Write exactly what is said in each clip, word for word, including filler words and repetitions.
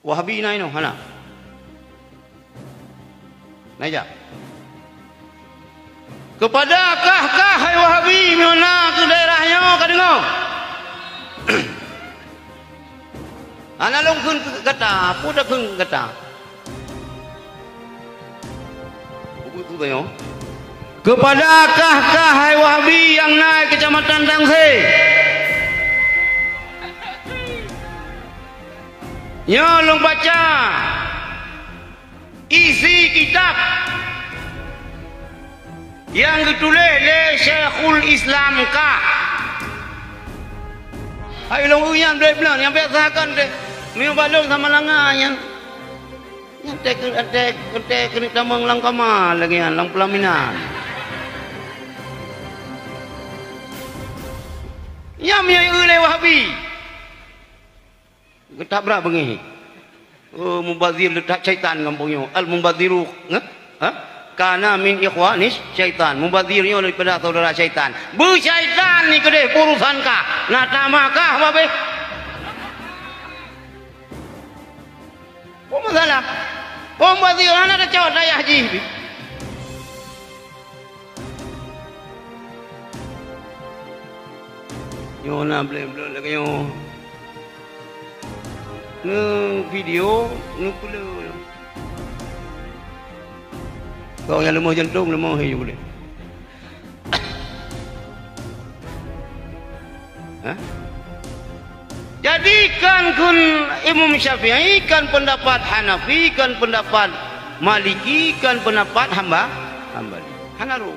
Wahabi na inoe, hana? Na jak. Keupada kah-kah hai Wahabi meunyoe na keu daerah nyoe ka deungoe. Hana lôn kheun keu gata, peue takheun keu gata? Buku tu tanya. Keupada kah-kah hai Wahabi nyang na Keucamatan Tangse. Nyoe lôn baca isi kitab nyang geutuléh lé Syekhul Islam kah. Hai lôn nyan bleuet-bleuet nyang biasa kan deh. Meunyoe balong sama langa nyan. Nyan teuh keu-, teuh, teuh keuneuk tamong lam kama lagèe nyan, lam peulaminan. Nyan meunyoe lé Wahabi. Geutabrak beungéh. Oh, mubazir le that syaitan gampông nyoe. Al-mubaziru, ngeh? Ha? Kana min ikhwanis syaitan. Mubazir nyoe daripada saudara syaitan. Beusyaitan ni keudeh urusan kah. Na tamah kah babeh? Peue masalah? Wong bazir hana tacok dayah jih pih. Nyoe na bleuet-bleuet lagèe nyoe. Neuvideo, neupeuleueh. Kong nyang leumoh jantong, leumoh he ju boleh. Hah? Jadi kan kheun Imam Syafi'i, kan pendapat Hanafi, kan pendapat Maliki, kan pendapat hamba, Hambali. Hana rôh.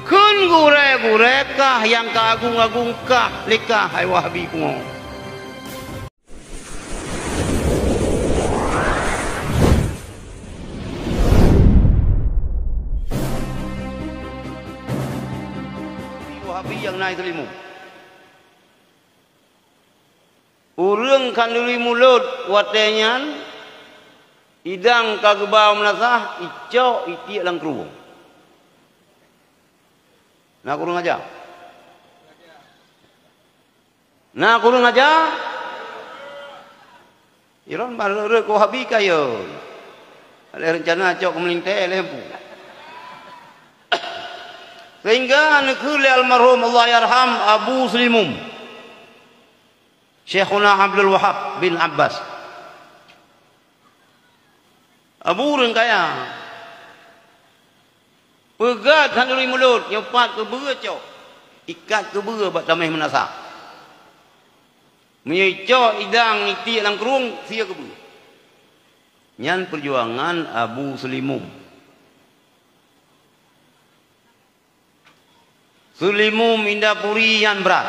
Kheun gurèe-gurèe kah nyang ka agong-agong kah lé kah hai Wahabi pungo. Wahabi nyang na i Seulimeum. Ureueng khanduri mulod watèe nyan, idang ka geuba u meunasah, icok itiek lam krueng. Na kureueng aja? Na kureueng aja? Iron bah rhot-rhot keu Wahabi kayôn. Lé reuncana cok keu meulintèe lé pu. Sehingga neukheun lé almarhum Allahyarham Abu Seulimeum, Syekhuna Abdul Wahab bin Abbas. Abu ureueng kaya. Peugöt khanduri mulod, nyoe pat keubeue cok. Ikat keubeue bak taméh meunasah. Meunyoe icok idang itiek lam krueng, sie keubeue. Nyan peujuangan Abu Seulimeum. Seulimeum Indapuri nyan brat.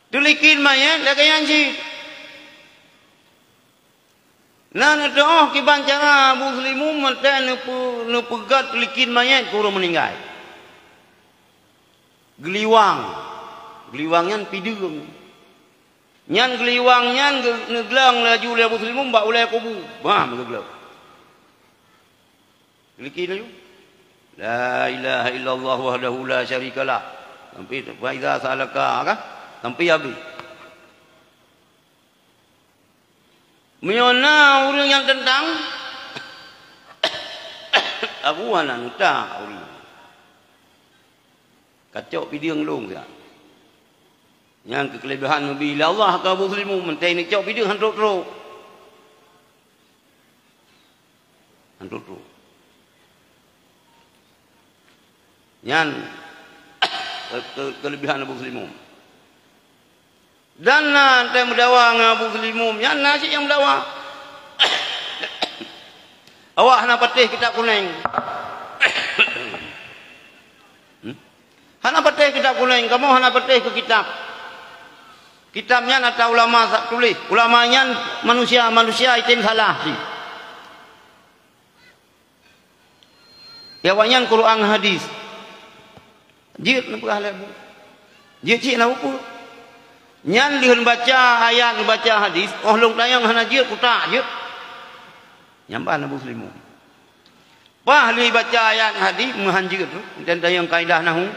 Teulikot manyét lagèe nyan cit. Na neuteu'oh kiban cara Abu Seulimeum mantong neupeu-, neupeugöt teulikot manyét keu ureueng meuninggai. Geuliwang. Geuliwang nyan pideueng. Nyan geuliwang nyan geu-, neuglöng laju lé Abu Seulimeum bak ulèe kubu. Bam geuglöng. Geulikot laju. La ilaha illallah wahdahu la syarikalah. Sampai fa iza salaka kan? Sampai habis. Meunyoe na ureueng nyang teuntang, Abu hana neuta ureueng. Kacok pideueng lôn siat. Nyan keu keuleubehan neubi lé Allah keu Abu Seulimeum, mantong neucok pideueng han trok-trok. Han trok-trok. Nyan keu-, keu-, keuleubehan Abu Seulimeum. Dan na teuh meudawa ngon Abu Seulimeum, nyan na cit nyang meudawa. Awak hana patéh kitab kunéng. Hmm? Hana patéh kitab kunéng, kamoe hana patéh keu kitab. Kitab nyan atra ulama sa-, tuléh. Ulama nyan manusia, manusia item salah cit. Ya, awak nyan Quran hadis. Jeuet neupeugah lé bu. Jeuet cit na upeue. Nyan lheueh baca ayat, baca hadis, oh lôn tanyong hana jeuet, kutak jeuet. Nyan ban Abu Seulimeum. Paih lheueh baca ayat hadis, meuhan jeuet tu, dan tanyong kaidah nahu.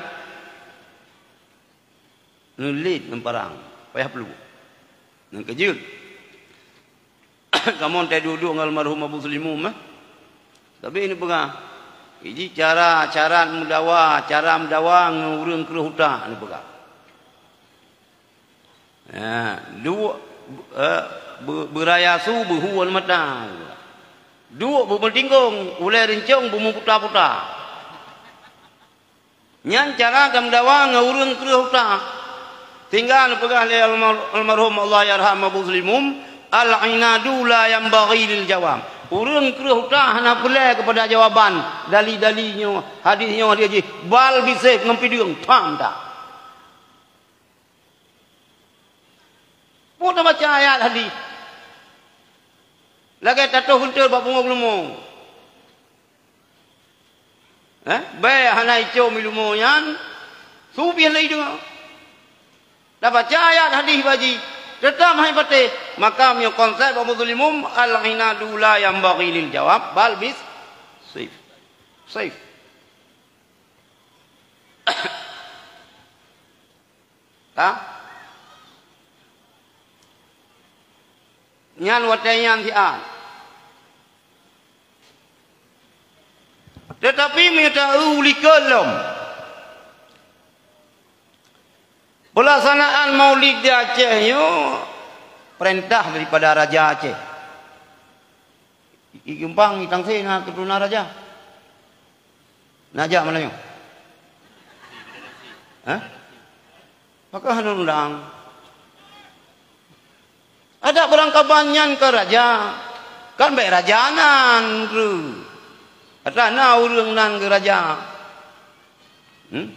Neulet ngon parang. Payah peuleueh. Nyang keujeuet. Kamoe teuduek-duek ngon almarhum Abu Seulimum, eh. Tapi neupeugah, iji cara, cara meudawa, cara meudawa ngon ureuëng kreueh utak, neupeugah. Ya, duek, eh, be-, beuraya su beuhu wan mata. Duek beumeutingkong, ulée rincong beumeuputa-puta. Nyan cara tameudawa ngon ureuëng kreueh utak. Sehingga neupeugah lé almar-, almarhum Allah yarham Abu Seulimum, "Al-inadu la yanbaghi lil jawam." Ureuëng kreueh utak hana peureulée keupada jawaban, dali-dali nyoe, hadis nyoe, hadis jih, bal bisayf ngon pideueng, tham dah. Peue tabaca ayat hadis? Lagée tatoh geunteut bak pungoh leumo. Eh, bèe hana icom ileumo nyan, su pih lé ideungoe. Tabaca ayat hadis bak jih, teutab hai patéh. Maka meunyoe konsep Abu Seulimum, al-inadu la yanbaghi lil jawab, bal bis saif. Saif. Ha? Nyan watée nyan siat. Teutapi meunyoe ta-eu likot lom, peulaksanaan Maulid di Aceh nyoe peurintah daripada Raja Aceh. I Geumpang, i Tangse na keuturonan raja. Na jak malam nyoe? Hah? Pakon hana undang? Adak beurangkaban nyan keu raja. Kan bèk raja nan keu. Ata na ureuëng nan keu raja. Hmm?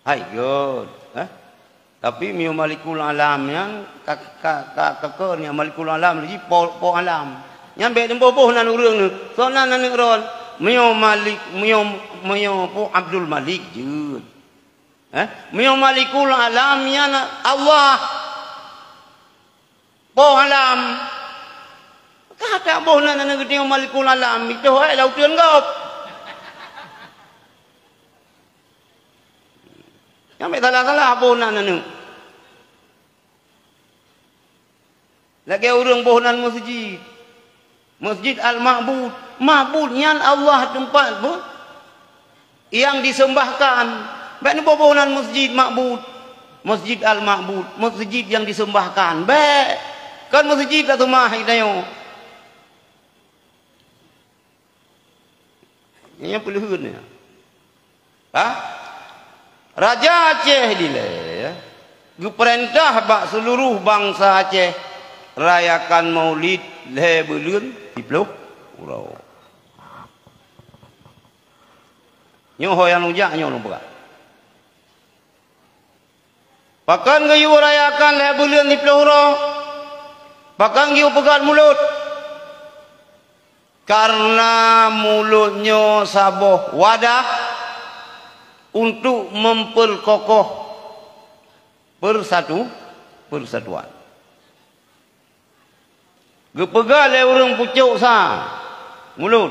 Hai göt, eh? Tapi meunyoe Malikul Alam nyan ka, ka, ka, ka, ka nyan Malikul Alam lé jih po, po alam. Nyan bèk neuboh-boh nan ureuëng nyoe. Soe nan aneuk droen? Meunyoe Malik, meunyoe, meunyoe po Abdul Malik jeuet. Eh? Meunyoe Malikul Alam nyan Allah. Po alam. Ka, ka boh nan aneuk geutanyoe Malikul Alam, itoh hai lauteuen gob. Nyang bèk salah-salah boh nan aneuk. Lagée ureuëng boh nan meuseujid. Masjid Al-Ma'bud. Ma'bud nyan Allah teumpat beuh nyang diseumbahkan. Bèk neuboh-boh nan Masjid Ma'bud, Masjid Al-Ma'bud, masjid nyang diseumbahkan. Bèk. Kon masjid taseumah geutanyoe. Nyan peuleuheuen nyan. Ha? Raja Aceh dilée, ya, geupeurintah bak seuluruh bansa Aceh rayakan Maulid lhée buleuen siplôh uroe. Nyoe ho nyang lôn jak nyoe lôn peugah. Pakon geuyue rayakan lhée buleuen siplôh uroe? Pakon geuyue peugét mulod? Kareuna mulod nyoe saboh wadah untuk memperkokoh persatu-, persatuan. Geupeugah lé ureuëng pucôk sa mulod,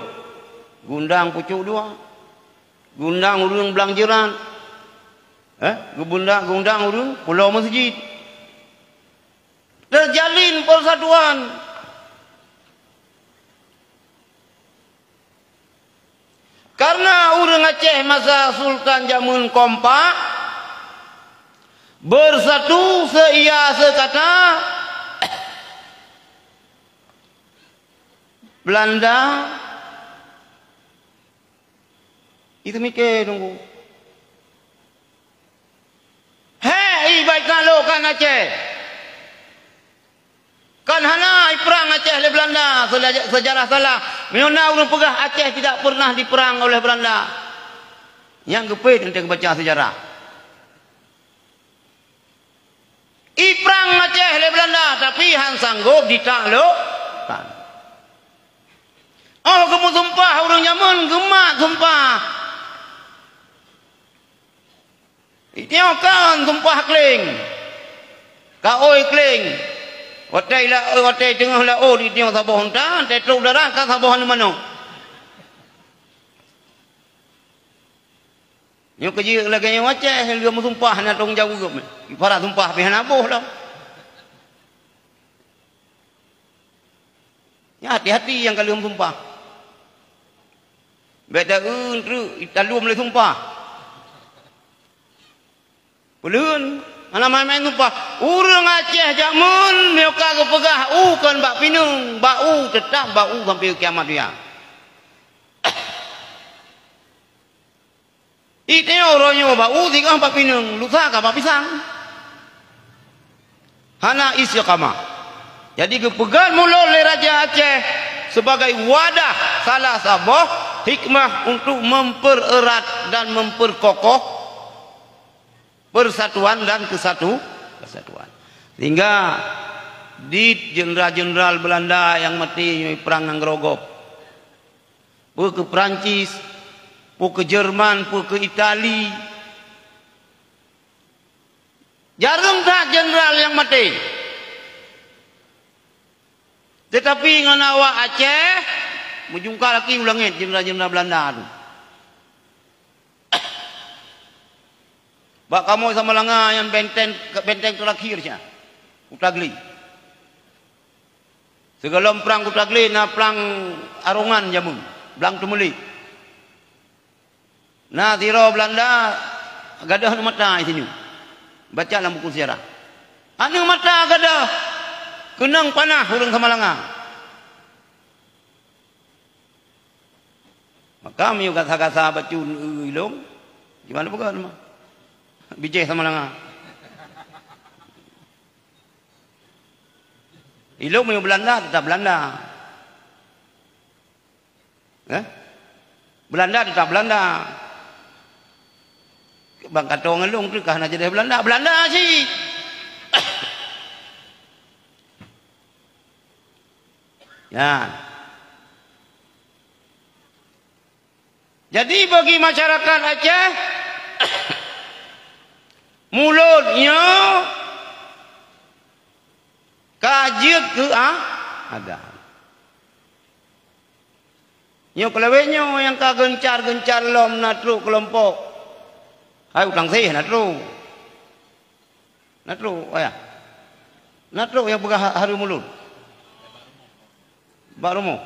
geuundang pucôk dua, geuundang ureuëng blang jeurat, eh, geubeundang, geuundang ureuëng pulo meuseujid. Teujalin persatuan. Kareuna ureuëng Aceh masa sultan jameun kompak, beusatu seuia seukata, Beulanda, itu mike nunggu. Hé, ié baik na lok kan Aceh. Kan hana iprang Aceh lé Beulanda, sela-, sejarah salah. Meunyoe na ureuëng peugah Aceh tidak pernah diperang oleh Beulanda, nyang geupeuet teuntang baca sejarah. Iprang Aceh lé Beulanda, tapi han sanggob ditaklukkan. Oh, geumeusumpah ureuëng jameun, geumat sumpah. Itanyoe kan sumpah kleng. Ka oi kleng. Watée la-, watée teungoh laôt itanyoe saboh unta, watée trok darat ka saboh aneuk manok. Nyoe keujeuet lagée nyoe Aceh, lheueh meusumpah hana tanggung jaweueb. Para sumpah pih hana boh lom. Nyan hati-hati nyang ka lheueh meusumpah. Bék ta-eu treuk, talom lé sumpah. Peuleuheuen, hana main-main sumpah. Ureuëng Aceh jameun meunyoe ka geupeugah u kon bak pineung, bak u teutap bak u sampai kiamat dunia. Iteunyoe uroe nyoe bak u, singoh bak pineung, lusa ka bak pisang. Hana istiqamah. Jadi geupeugah mulod lé Raja Aceh sebagai wadah, salah saboh hikmah untuk mempererat dan memperkokoh persatuan dan kesatu-, kesatuan. Sehingga di jenderal-jenderal Belanda nyang maté nyoe perang nanggroe gob. Peue keu Perancis, peue keu Jerman, peue keu Itali. Jareueng that jenderal nyang maté. Teutapi ngon awak Aceh, meujungkal aki u langét jenderal-jenderal Belanda tu. Bak kamoe Samalanga nyang benteng, benteng teurakhir siat, Kuta Glé. Sigohlom prang Kuta Glé na prang Arongan jameun, blang Teumeulék. Na sidroe Belanda gadôh aneuk mata di sinyoe. Baca lam buku sejarah. Aneuk mata gadôh keunong panah ureuëng Samalanga. Maka meunyoe gasa-gasa bacut, eu, ilong, di mana peugah teuma? Bijéh Samalanga. Ilong meunyoe Belanda, teutap Belanda. Eh? Belanda teutap Belanda. Bang katong ngon lôn teuka hana jadi Belanda, Belanda cit. Nyan. Jadi bagi masyarakat Aceh, mulod nyoe ka jeuet keu a-, adat. Nyoe keulawét nyoe nyang ka geuncar-geuncar lom na trok keulompok. Hai u Tangse na trok. Na trok, ayah. Na trok nyang peugah ha-, hareuem ulôn. Bak rumoh.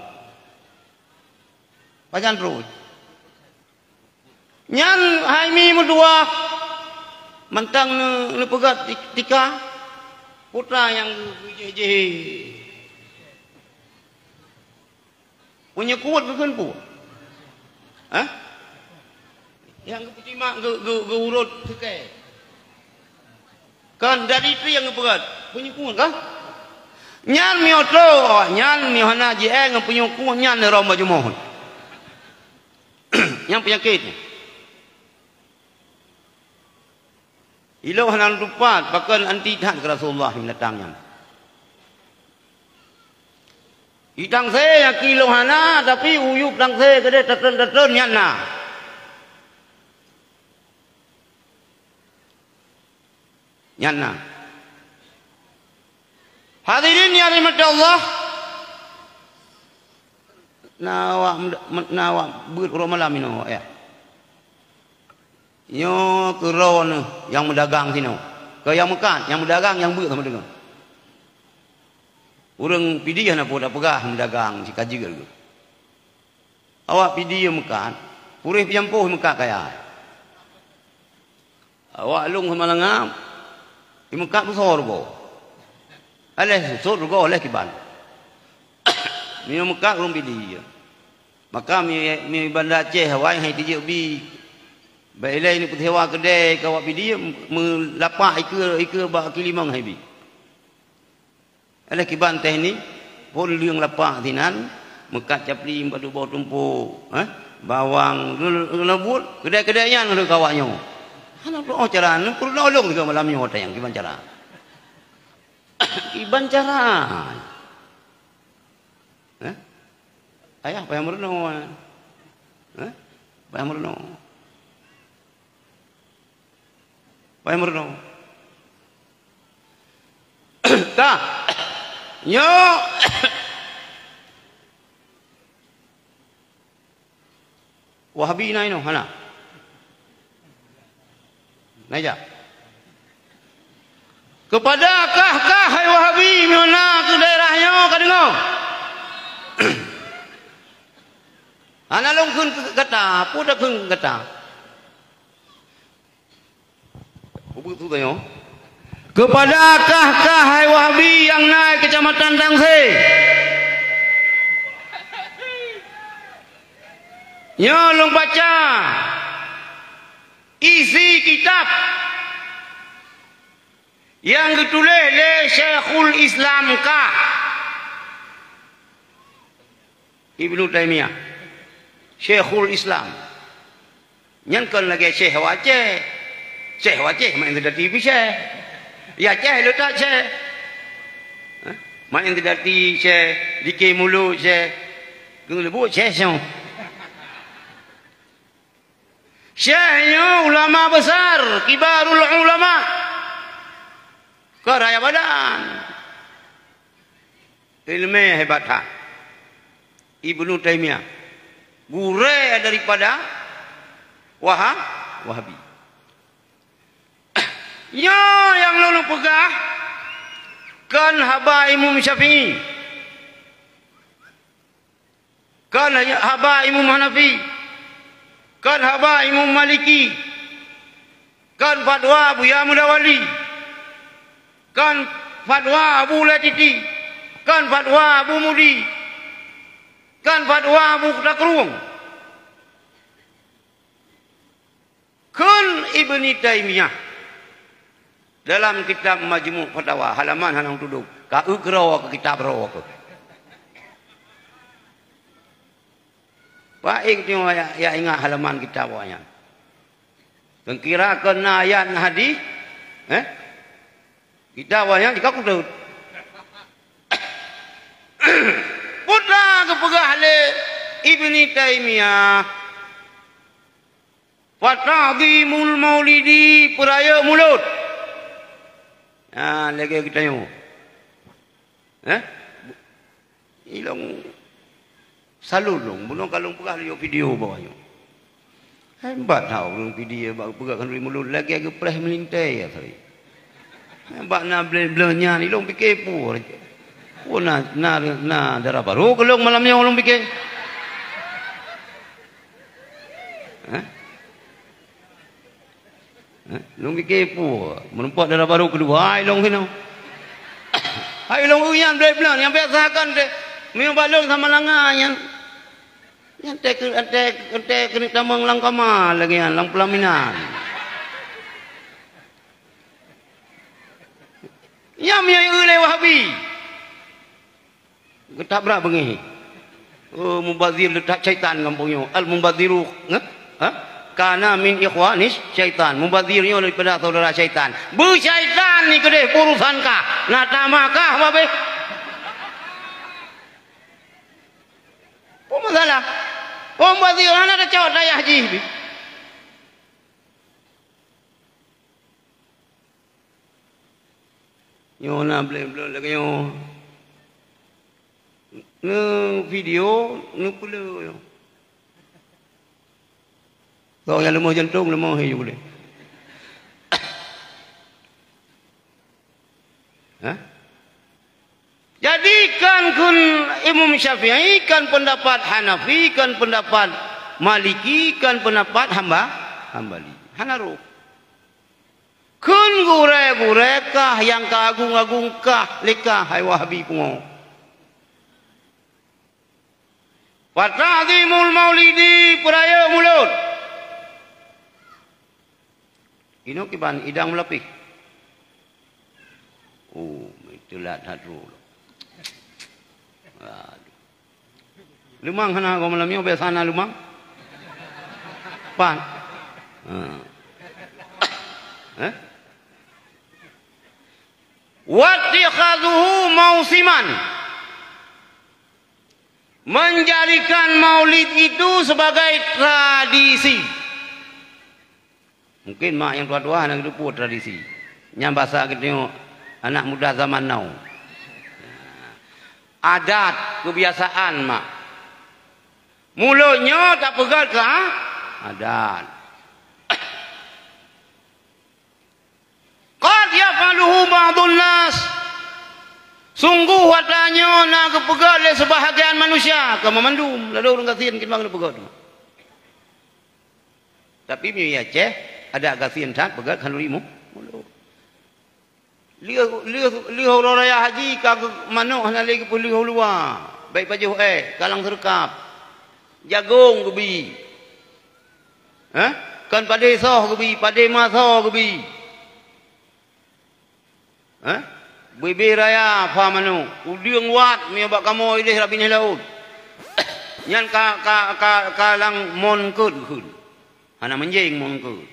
Pajan trok. Nyan hai mi meutuwah mantong neu-, neupeugah ti-, tika. Putra nyang geujeh-jeh. Punya kuat keu kheun pu. Hah? Nyang geupeusimak geu-, geu-, geuurot seukai. Kan dari tu nyang geupeugah. Punya kuat kah? Nyan mioto, nyan miohana jiék ngon punya kuat nyan rom baju mohon. Nyang penyakit. Ilong hana lôn tupat, pakon anti that keu Rasulullah binatang nyan. Di Tangse nyang kilong hana, tapi uyueb Tangse keudeh tateun-tateun nyan na. Nyan na. Hadirin nyang dirahmati Allah, na awak, na awak beuet uroe malam inoe, ya. Nyoe keudroe neuh nyang meudagang sinoe. Keu nyang meukat, nyang meudagang, nyang beuet sama deungon. Ureuëng Pidie hana peue tapeugah meudagang sikajeue geuh. Awak Pidie meukat, puréh peujampôh meukat kaya. Awak lôn Samalanga, meukat beusoe rugoe. Aléh sot rugoe, aléh kiban. Meunyoe meukat ureuëng Pidie. Maka mi, mi Banda Aceh awai hai tijeuek bi. Bak ilée ni peusewa keudée keu awak Pidie, meulapak ikeue, ikeue bak Kilimong hai bi. Aléh kiban teh ni, phon leueng lapak sinan, meukat capli bak tuboh tumpok, eh, bawang, leuleubut, keudée-keudée nyan lheueh keu awak nyoe. Hana peurunoe cara, peurunoe lôn sigoe malam nyoe watée nyan kiban cara. Kiban cara. Eh? Ayah payah meurunoe. Eh? Payah meurunoe. Payah meurunoe. Ka. Nyoe. Wahabi na inoe, hana. Nah, jak. Keupada kah-kah hai Wahabi meunyoe na keu daerah nyoe ka deungoe. Hana lôn kheun keu gata, peue takheun keu gata? Peue tu tanyoe? Keupada kah-kah hai Wahabi nyang na Keucamatan Tangse. Nyoe lôn baca isi kitab nyang geutuléh lé Syekhul Islam kah. Ibnu Taimiyah, Syekhul Islam. Nyan kon lagée syekh Aceh. Syekh Aceh mak intu dati pih syekh. Ya Aceh le that syekh. Hah? Mak intu dati syekh, dike mulut syekh. Keuneuk leubuet syekh nyoe. Syekh nyoe ulama besar, kibarul ulama. Kon raya badan. Ileumé hebat that. Ibnu Taimiyah, gurée daripada Waha-, Wahabi. Nyoe nyang lôn peugah kon haba Imam Syafi'i. Kon haba Imam Hanafi, kon haba Imam Maliki, kon fatwa Buya Mudawali, kon fatwa Abu Latiti, kon fatwa Abu Mudi, kon fatwa Abu Takrueng. Kheun Ibni Taimiyah dalam kitab Majmu' Fatawa, halaman hana tudong. Ka eu keudroe keu kitab droe keuh. Paéng tanyoe ya, ya ingat halaman kitab awaknyan. Seukira kon na ayat ngon hadis, eh? Kitab awaknyan jika kutot. Peue geupeugah lé Ibni Taimiyah. Fata'zimul maulidi, peurayeuk mulod. Nah, lagée geutanyoe. Eh? Ilong salulong, bunoe ka lôn peugah lé video bawah nyoe. Hebat that ureuëng video bak peugah khanduri mulod lagée geupreh meulintée ya, sorry. Bak na bleh-bleh nyan, ilong pike peue. Peue na, na, na dara barô keu lôn malam nyoe lôn pike. Hah? Hah? Lôn pike peue. Meureumpok dara barô keudua, hai lôn hinoe. Hai lôn nyan bleh-bleh, nyang biasa kan teh. Meunyoe bak lôn sama langa nyan. Nyan teh keu, teh, teh keuneuk tamong lam kama lagée nyan, lam peulaminan. Nyan meunyoe eu lé Wahabi. Geutabrak beungéh. Oh, mubazir le that syaitan gampông nyoe. Al-mubaziru, ngeh? Ha? Kana min ikhwanis syaitan. Mubazir nyoe daripada saudara syaitan. Beusyaitan ni keudeh urusan kah. Na tamah kah babeh? Peue masalah? Mubazir hana tacok dayah jih. Nyoe na bleh-bleh lagée nyoe. Neuvideo, neupeuleueh. Soe nyang leumoh jantong, leumoh he ulée. Hah? Jadi kan kheun Imam Syafi'i, kan pendapat Hanafi, kan pendapat Maliki, kan pendapat hamba, Hambali. Hana roh. Kheun gurée-gurée kah nyang ka agung-agung kah lé kah hai Wahabi pungo. Fata'zimul maulidi, peurayeuk mulod. Inoe kiban idang meulapéh. Oh, teulat that droe. Aduh. Leumang hana goe malam nyoe, biasa na leumang. Pan. Ha. Eh? Wattikhadhuhu mausiman. Menjadikan maulid itu sebagai tradisi. Mungkin mak nyang tuha-tuha hana geuteupeue tradisi. Nyan basa geutanyoe anak muda zaman now. Adat, kebiasaan mak. Mulod nyoe tapeugét keu a-, adat. ba'dun nas. Sungguh ata nyoe na geupeugah lé seubahgian manusia, ka meumandum, lalu ureuëng gasien keuneuk geupeugah tu. Tapi meunyoe Aceh, adak gasien that peugah khanuri mu-, mulod. Lheueh, lheueh, lheueh uroe raya haji ka geu-, manok hana lé geupeulheueh u luwa, bék pajoh éh, kalang seureukab, jagong geubi. Hah? Kon padé soh geubi, padé masoe geubi. Hah? Bubé raya pha manok, udeueng wat meunyoe bak kamoe idéh rab binéh laôt. Nyan ka, ka, ka, ka lam mon keuet geukheun. Hana meunjéng mon keuet.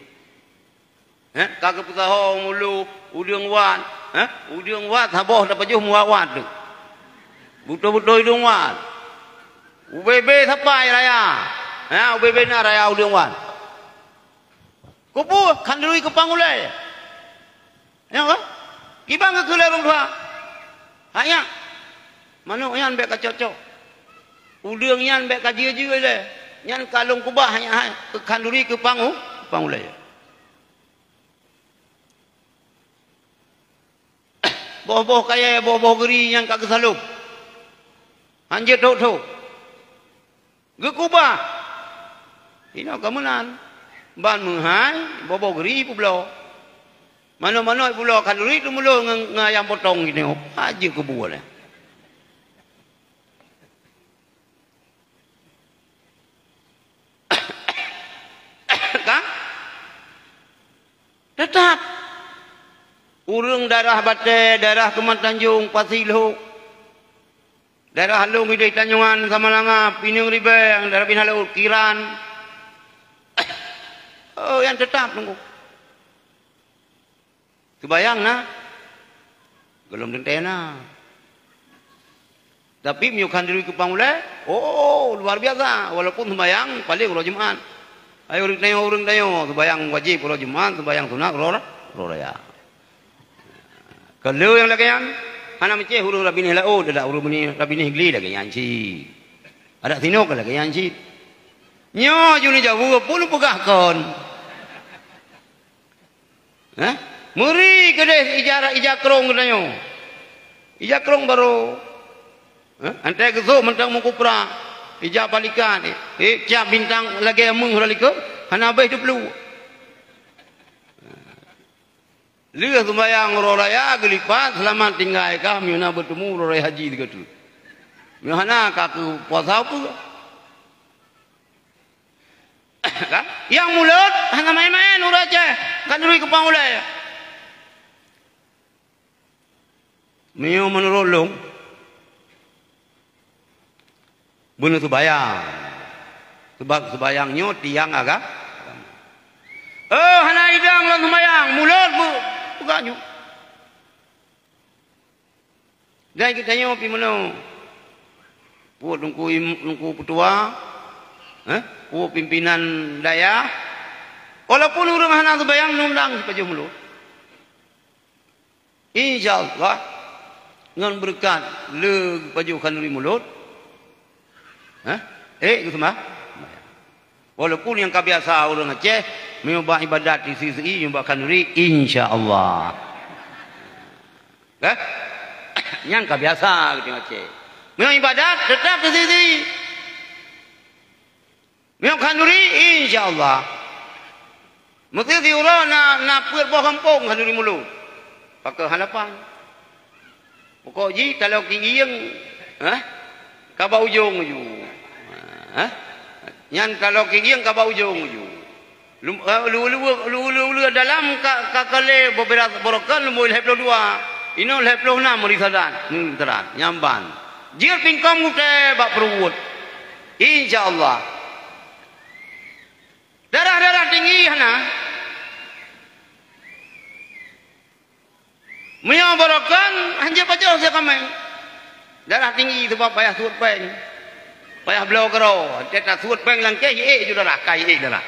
Hah? Ka geupeusaho mulu udeueng wat. Hah? Udeueng wat saboh tapajoh meuwat-wat teuk. Beutôi-beutôi udeueng wat. Ubé-bé sapai raya. Hah? Ubé-bé na raya udeueng wat. Keupeue khanuri keupang ulée? Nyoe kan? Kiban keu lé ureuëng tuha. Hanya manok nyan bék ka cok-cok. Udeueng nyan bék ka jie-jie lé. Nyan ka lôn keubah hanya hai keu khanuri keupang u-, keupang ulée. Boh-boh kayée, boh-boh geuri nyang ka geusalôb. Hanjeuet thok-thok. Geukubah. Inoe ka meunan. Ban meuhai, boh-boh geuri peubloe. Manok-manok peubloe khanuri teumulon ngon, ngon ayam potong geutanyoe. Pajoh keubuet nyan. Kan? Teutap. Ureuëng daerah Batée, daerah Keumantanjong, Pasi Lhok, daerah Along idéh Tanyongan, Samalanga, Pineung Ribée, daerah binéh laôt, Kiran. Oh, nyan teutap nunggu. Seubayang na, gohlom teuntée na. Tapi meunyoe khanuri keupang ulée, oh, luar biasa. Walaupun seumayang paléng uroe Jumat. Hai ureuëng tanyoe, ureuëng tanyoe, seumayang wajéb uroe Jumat, seumayang sunat uroe, uroe raya. Keu lheueh nyang lagée nyan, hana meucéh ureuëng rab binéh laôt, adak ureuëng binéh, rab binéh glé lagée nyan cit. Adak sinoe ka lagée nyan cit. Nyoe ju neujaweueb peue neupeugah kon. Hah? Meuri keudeh ija, ija krong geutanyoe. Ija krong barô. Hah? Antai geusok mantong meukupra. Ija palikan. Eh, tiap bintang lagée meuh lam likot, hana habéh teupluek. Lheueh seumayang uroe raya geulipat, seulamat tinggai kah meunyoe na beutemu uroe raya haji sigoe teuk. Meunyoe hana ka keu puasa peue? Kan? Nyang mulod hana maén-maén ureuëng Aceh, khanuri keupang ulée. Meunyoe meunurot lôn, beuneuseumbayang. Sabab seumayang nyoe tiang aga-, agama. Oh, hana idong lom seumayang, mulod bu-, buka nyoe. Dan geutanyoe pih meunoe. Peue teungku im-, teungku peutua, eh? Peue pimpinan dayah. Walaupun ureuëng hana seumayang, nundang sipajoh mulod. Insya Allah, ngon beureukat le geupajoh khanuri mulod, hah? Eh, geuseumah-, walaupun nyang ka biasa ureuëng Aceh, meunyoe bak ibadat di sisi, meunyoe bak khanuri, insya Allah. Kan? Nyang ka biasa geutanyoe Aceh. Meunyoe ibadat, teutap di sisi. Meunyoe khanuri, insya Allah. Meusti siuroe na, na peuet boh gampông khanuri mulod. Pakon hana pan. Pokok jih taloe kieng, hah? Ka bak ujong uju. Hah? Nyan taloe kieng ka bak ujong uju. Lum-, eh, lu-, lu-, lu-, lu-, lu-, dalam ka, ka kale beubira-, beurokon lumboi lhée ploh dua. Inoe lhée ploh nam risadan, risadan. Nyan ban. Jeuet pingkong gutée bak peuruwot. Insya Allah. Darah-darah tinggi hana. Meunyoe beurokon, hanjeuet pajoh sie kaméng. Darah tinggi sabab payah suet péng. Payah bloe keudroe, teuka suet péng lam kéh, jiék ju darah, ka jiék darah.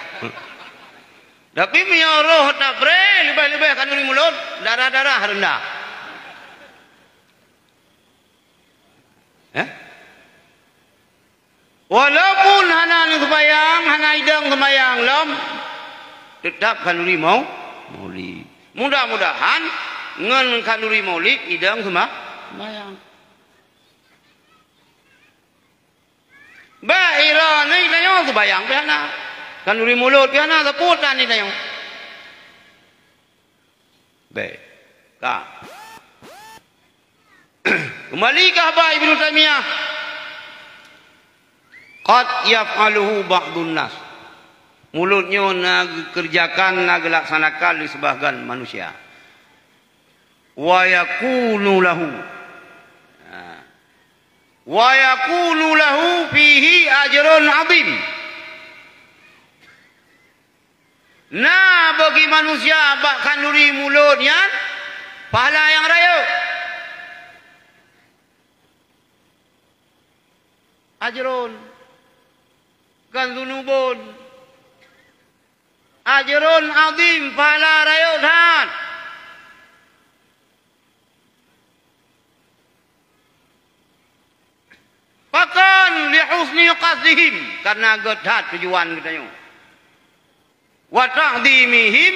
Tapi meunyoe roh tapré, leubeh-leubeh khanuri mulod, darah-darah reundah. Eh? Walaupun hana neuseumayang, hana idong seumayang lom, teutap khanuri mau-, maulid. Mudah-mudahan Ngon khanduri maulid idong seumah-, sembahyang. Bèk, droeneuh tanyoe seumbahyang pih hana. Khanduri mulod pih hana, sapeue tan tanyoe. Bèk. Ka. Keumbali kah bak Ibnu Taimiyah. Qad yaf'aluhu ba'dun nas. Mulod nyoe na geukeureujakan, na geulaksanakan lé seubahgian manusia. Wa yakunu lahu. Ha. Wa yakunu lahu fihi ajrun azim. Na bagi manusia bak khanduri mulod nyan pahala nyang rayeuk. Ajrun, bukan dzunubun. Ajrun azim, pahala rayeuk that. Pakon? Li husni qasdihim, karena gét that tujuan geutanyoe. Wa ta'dhimihim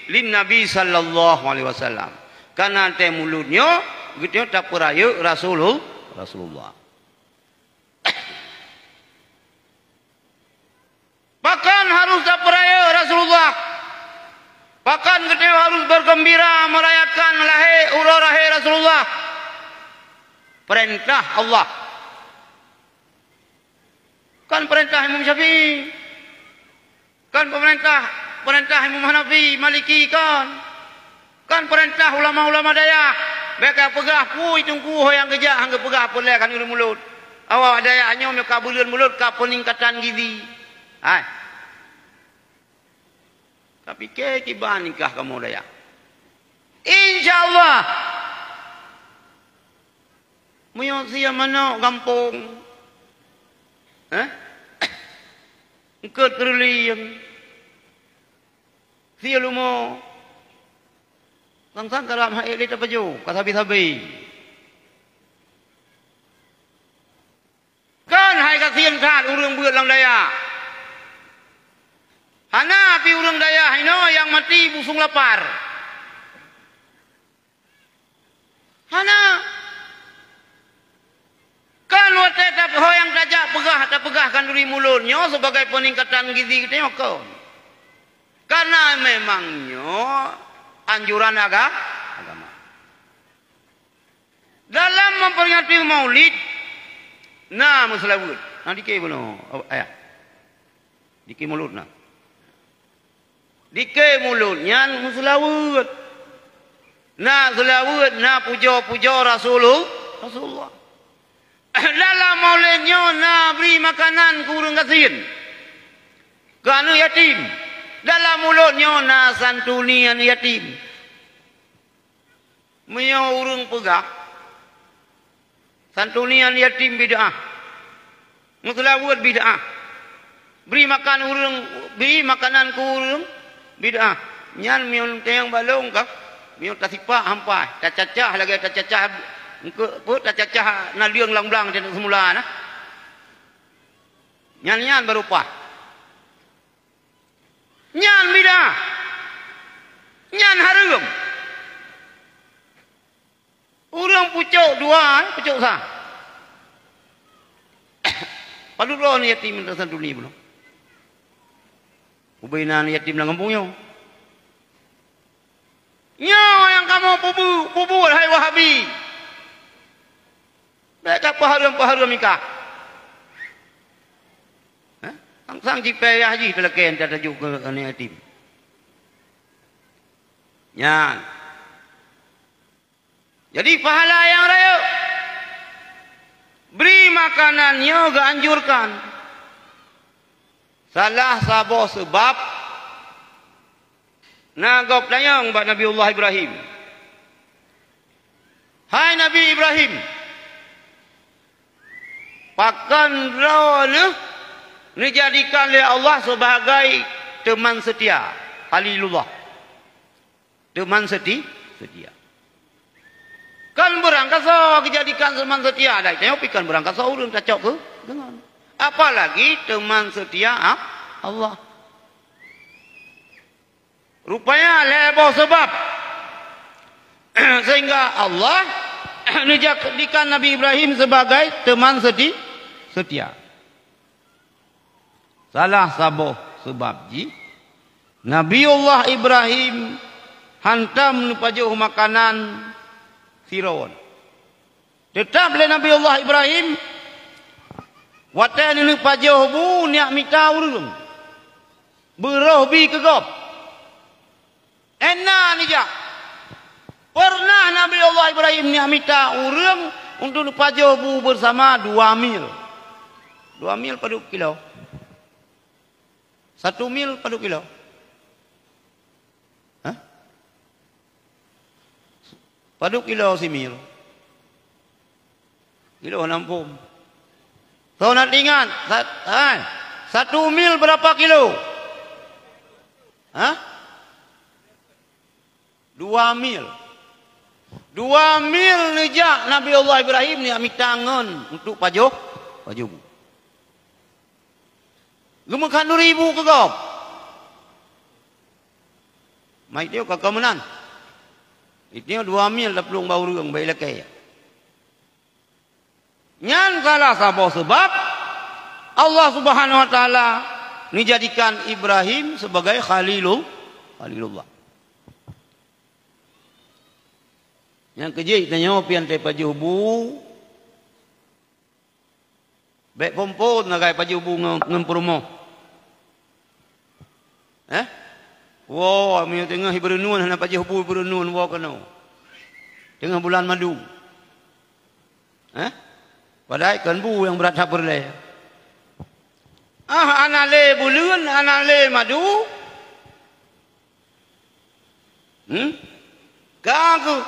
lin Nabi sallallahu alaihi wasallam. Karena watèe mulod nyoe geutanyoe tapeurayeuk Rasulul-, Rasulullah. Pakon harus tapeurayeuk Rasulullah? Pakon geutanyoe harus bergembira merayakan lahé, uroe lahé Rasulullah? Peurintah Allah. Kon peurintah Imam Syafi'i. Kon peurintah, peurintah Imam Hanafi, Maliki, kon. Kon peurintah ulama-ulama dayah. Bèk kapeugah, "Pui teungku ho nyang geujak han geupeugah peue lé khanduri mulod." Awak dayah nyoe meunyoe ka buleuen mulod ka peuningkatan gizi. Hai. Tapike kiban nikah kamoe dayah. Insya Allah. Meunyoe sie manok gampông. Hah? Eungkôt keureulieng. Sie lumo. Sang-sang karab hai lé tapajoh, ka sabe-sabe. Kon hai gasien that ureuëng beuet lam dayah. Hana pih ureuëng dayah inoe nyang mati busong lapar. Hana. Kon watée tap-, ho nyang tajak peugah, tapeugah khanduri mulod nyoe sibagai peuningkatan gizi geutanyoe kon. Karena memang nyoe anjuran aga-, agama. Dalam memperingati Maulid, na meuseulaweuet. Na dike bunoe, ayah. Dike mulod na. Dike mulod nyan meuseulaweuet. Na seulaweuet, na pujoe-pujoe Rasulu-, Rasulullah. Dalam Maulid nyoe na bri makanan keu ureuëng gasien, keu aneuëk yatim. Dalam mulod nyoe na santuni aneuëk yatim. Meunyoe ureuëng peugah, santuni aneuëk yatim bid'ah, meuseulaweuet bid'ah, bri makan ureuëng, bri makanan keu ureuëng bid'ah, nyan meunyoe teunyang balong ka, meunyoe tasipak hampai, tacacah lagée tacacah, engkeu-, peue, tacacah naleueng lam blang teuh seumula na. Nyan, nyan barô paih. Nyan bid'ah. Nyan hareuem. Ureuëng pucok dua, eh, pucok sa. Padub droe aneuëk yatim nyang tasantuni bunoe. Ubena aneuëk yatim lam gampông nyoe. Nyoe nyang kamoe pubu-, pubuet hai Wahabi. Bék ka peuhareuem-peuhareuem nikah. Hah? Sang-sang jipayah jih teulakée tajok keu aneuëk yatim. Nyan. Jadi, pahala nyang rayeuk. Bri makanan nyoe geuanjurkan. Salah saboh seubab na gob tanyong bak Nabiullah Ibrahim. Hai Nabi Ibrahim, pakon droeneuh neujadikan lé Allah sebagai teuman seutia, Khalilullah? Teuman seuti-, seutia. Kan beurangkasoe geujadikan teuman seutia, dai tanyoe pih kan beurangkasoe ureuëng tacok keu deungon. Apalagi teuman seutia a-, Allah. Rupanya lhée boh seubab. Sehingga Allah neujadikan Nabi Ibrahim sebagai teman seti-, setia. Salah saboh seubab jih, Nabiullah Ibrahim hantom neupajoh makanan Firaun. Teutab lé Nabiullah Ibrahim, watée neuneuk pajoh bu, neujak mita ureuëng beuroh bi keu gob. Ena neujak. Pernah Nabi Allah Ibrahim neujak mita ureuëng untuk neupajoh bu beusama dua mil. Dua mil padub kilo? Satu mil padub kilo? Hah? Padub kilo simil? Kilo hana muphom. Soe na teuingat? Sa-, hai, satu mil berapa kilo? Hah? Dua mil. Dua mil neujak Nabi Allah Ibrahim neujak mita ngon untuk pajoh, pajoh bu. Geumeukat nuri bu keu gob. Mai teuh ka, ka meunan. Iteuh dua mil taplueng bak ureuëng bak ilakée. Nyan salah saboh seubab Allah Subhanahu wa Taala neujadikan Ibrahim sebagai Khalilul-, Khalilullah. Nyang keujeuet tanyoe pian teupajoh bu, bék phon-phon sagai pajoh bu ngon, ngon peurumoh. Eh? Woe, meunyoe teungoh ibeureunon hana pajoh bu ibeureunon, woe keunoe. Teungoh bulan madu. Eh? Padahai kon bu nyang brat that peureulée. Ah, hana lé buleuen, hana lé madu. Hmm? Ka keuh.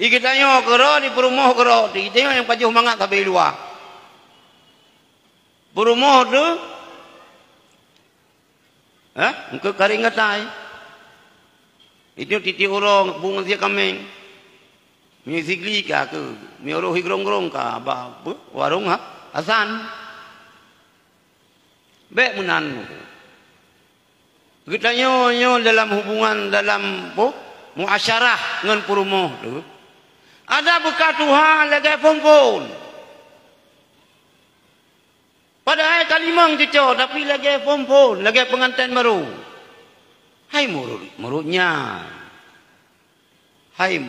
I geutanyoe keudroe, di peurumoh keudroe, di geutanyoe nyang pajoh mangat sabe luwa. Peurumoh teuh, eh, engkeu karing gatai. Itu titik uroe bu ngon sie kaméng. Meunyoe Sigli ka keuh, meunyoe roh i Grong-Grong ka bak, beuh, warong ha, Hasan. Bék meunan. Geutanyoe nyoe dalam hubungan, dalam, boh, muasyarah ngon peurumoh teuh, ada beukah tuha lagée phon-phon. Padahai ka limong cucoe, tapi lagée phon-phon, lagée peunganten barô. Hai murot, murot nyan. Hai,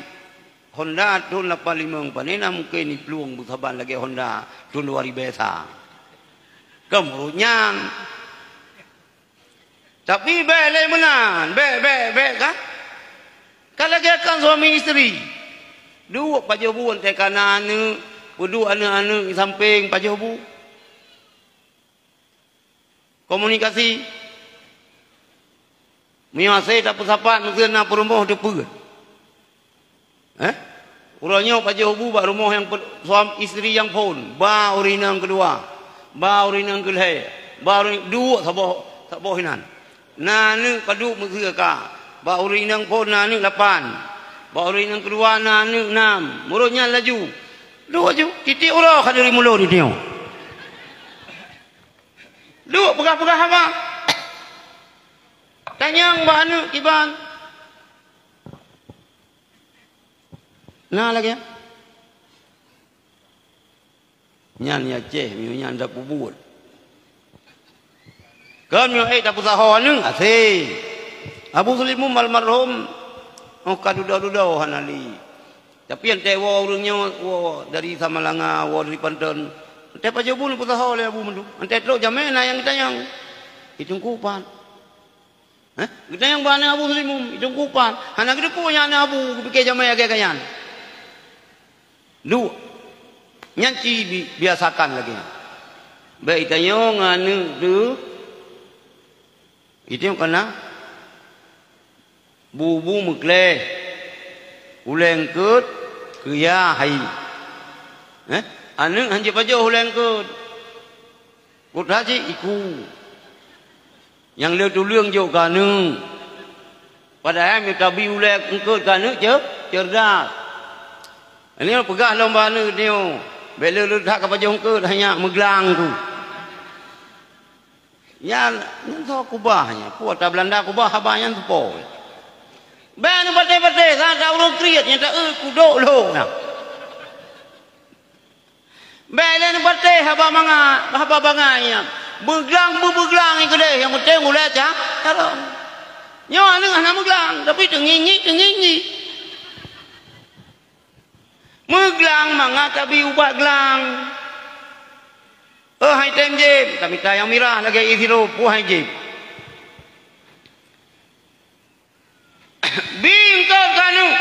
Honda thon lapan limong pane na mungken iplueng beusaban lagée Honda thon dua ribée sa. Ka murot nyan. Tapi bék lé meunan, bék, bék, bék ka. Ka lagée kon suami isteri. Duek pajoh bu, teuka na aneuëk, peuduek aneuëk-aneuëk sampéng pajoh bu. Komunikasi. Meunyoe hase tapeusapat, meuseu na peurumoh teupeu. Eh? Uroe nyoe pajoh bu bak rumoh nyang pe-, suam-, isteri nyang phon, ba ureuëng inong keudua, ba ureuëng inong keulhée, ba ureuëng duek saboh, saboh inan. Na aneuëk padub meuseu ka, bak ureuëng inong phon na aneuëk lapan, bak ureuëng inong keudua na aneuëk nam. Murot nyan laju. Duek ju, titik uroe ka deuri mulod di nyoe. Duek peugah-peugah haba. Tanyong bak aneuëk kiban. Na lagée nyan? Nyan ya ceh, meunyoe nyan tapeubuet. Kon meunyoe ék tapeusaho aneuëk, asée. Abu Sulimum almarhum, oh, ka dudoe-dudoe hana li. Tapi 'an tée woe ureuëng nyoe, woe dari Samalanga, woe dari Panton. 'An tée pajoh bu neupeusaho lé Abu Mandum. 'An tée trok jamé na nyang geutanyong. Itungku pat. Hah? Geutanyong bak aneuëk Abu Sulimum, itungku pat. Hana geuteupeue nyan aneuëk Abu, geupike jamé lagée nyan. Duek. Nyan ci bi-, biasakan lagée nyan. Bék itanyong aneuëk teuh. Itanyong kana. Bu-bu meukleh, ulée eungkot, keuya hai. Eh? Aneuëk hanjeuet pajoh ulée eungkot. Kot haji iku. Nyang le tuleueng jok keu aneuëk. Padahai meutabi ulée eungkot keu aneuëk ce-, cerdas. Nyoe peugah lom bak aneuëk nyoe, bék le-le that ka pajoh eungkot, hanya meuglang tu. Nyan, nyan soe kubah nyan. Peue ata Beulanda kubah haba nyan teupo. Bék neubat Patéh-patéh, sa-sa ureuëng kriet nyang ta-eu kudok lhong na. Bék lé neupatéh haba mangat, haba bangai nyan. Beuglang, beubeuglang keudeh nyang penting ulée ca-, carông. Nyoe aneuëk hana meuglang, tapi teungingi, teungingi. Meuglang mangat tabi ubat glang. Oh, hai tem jép, tamita nyang mirah lagée ié sidroe, puih hai jép. Bingkot keu aneuëk.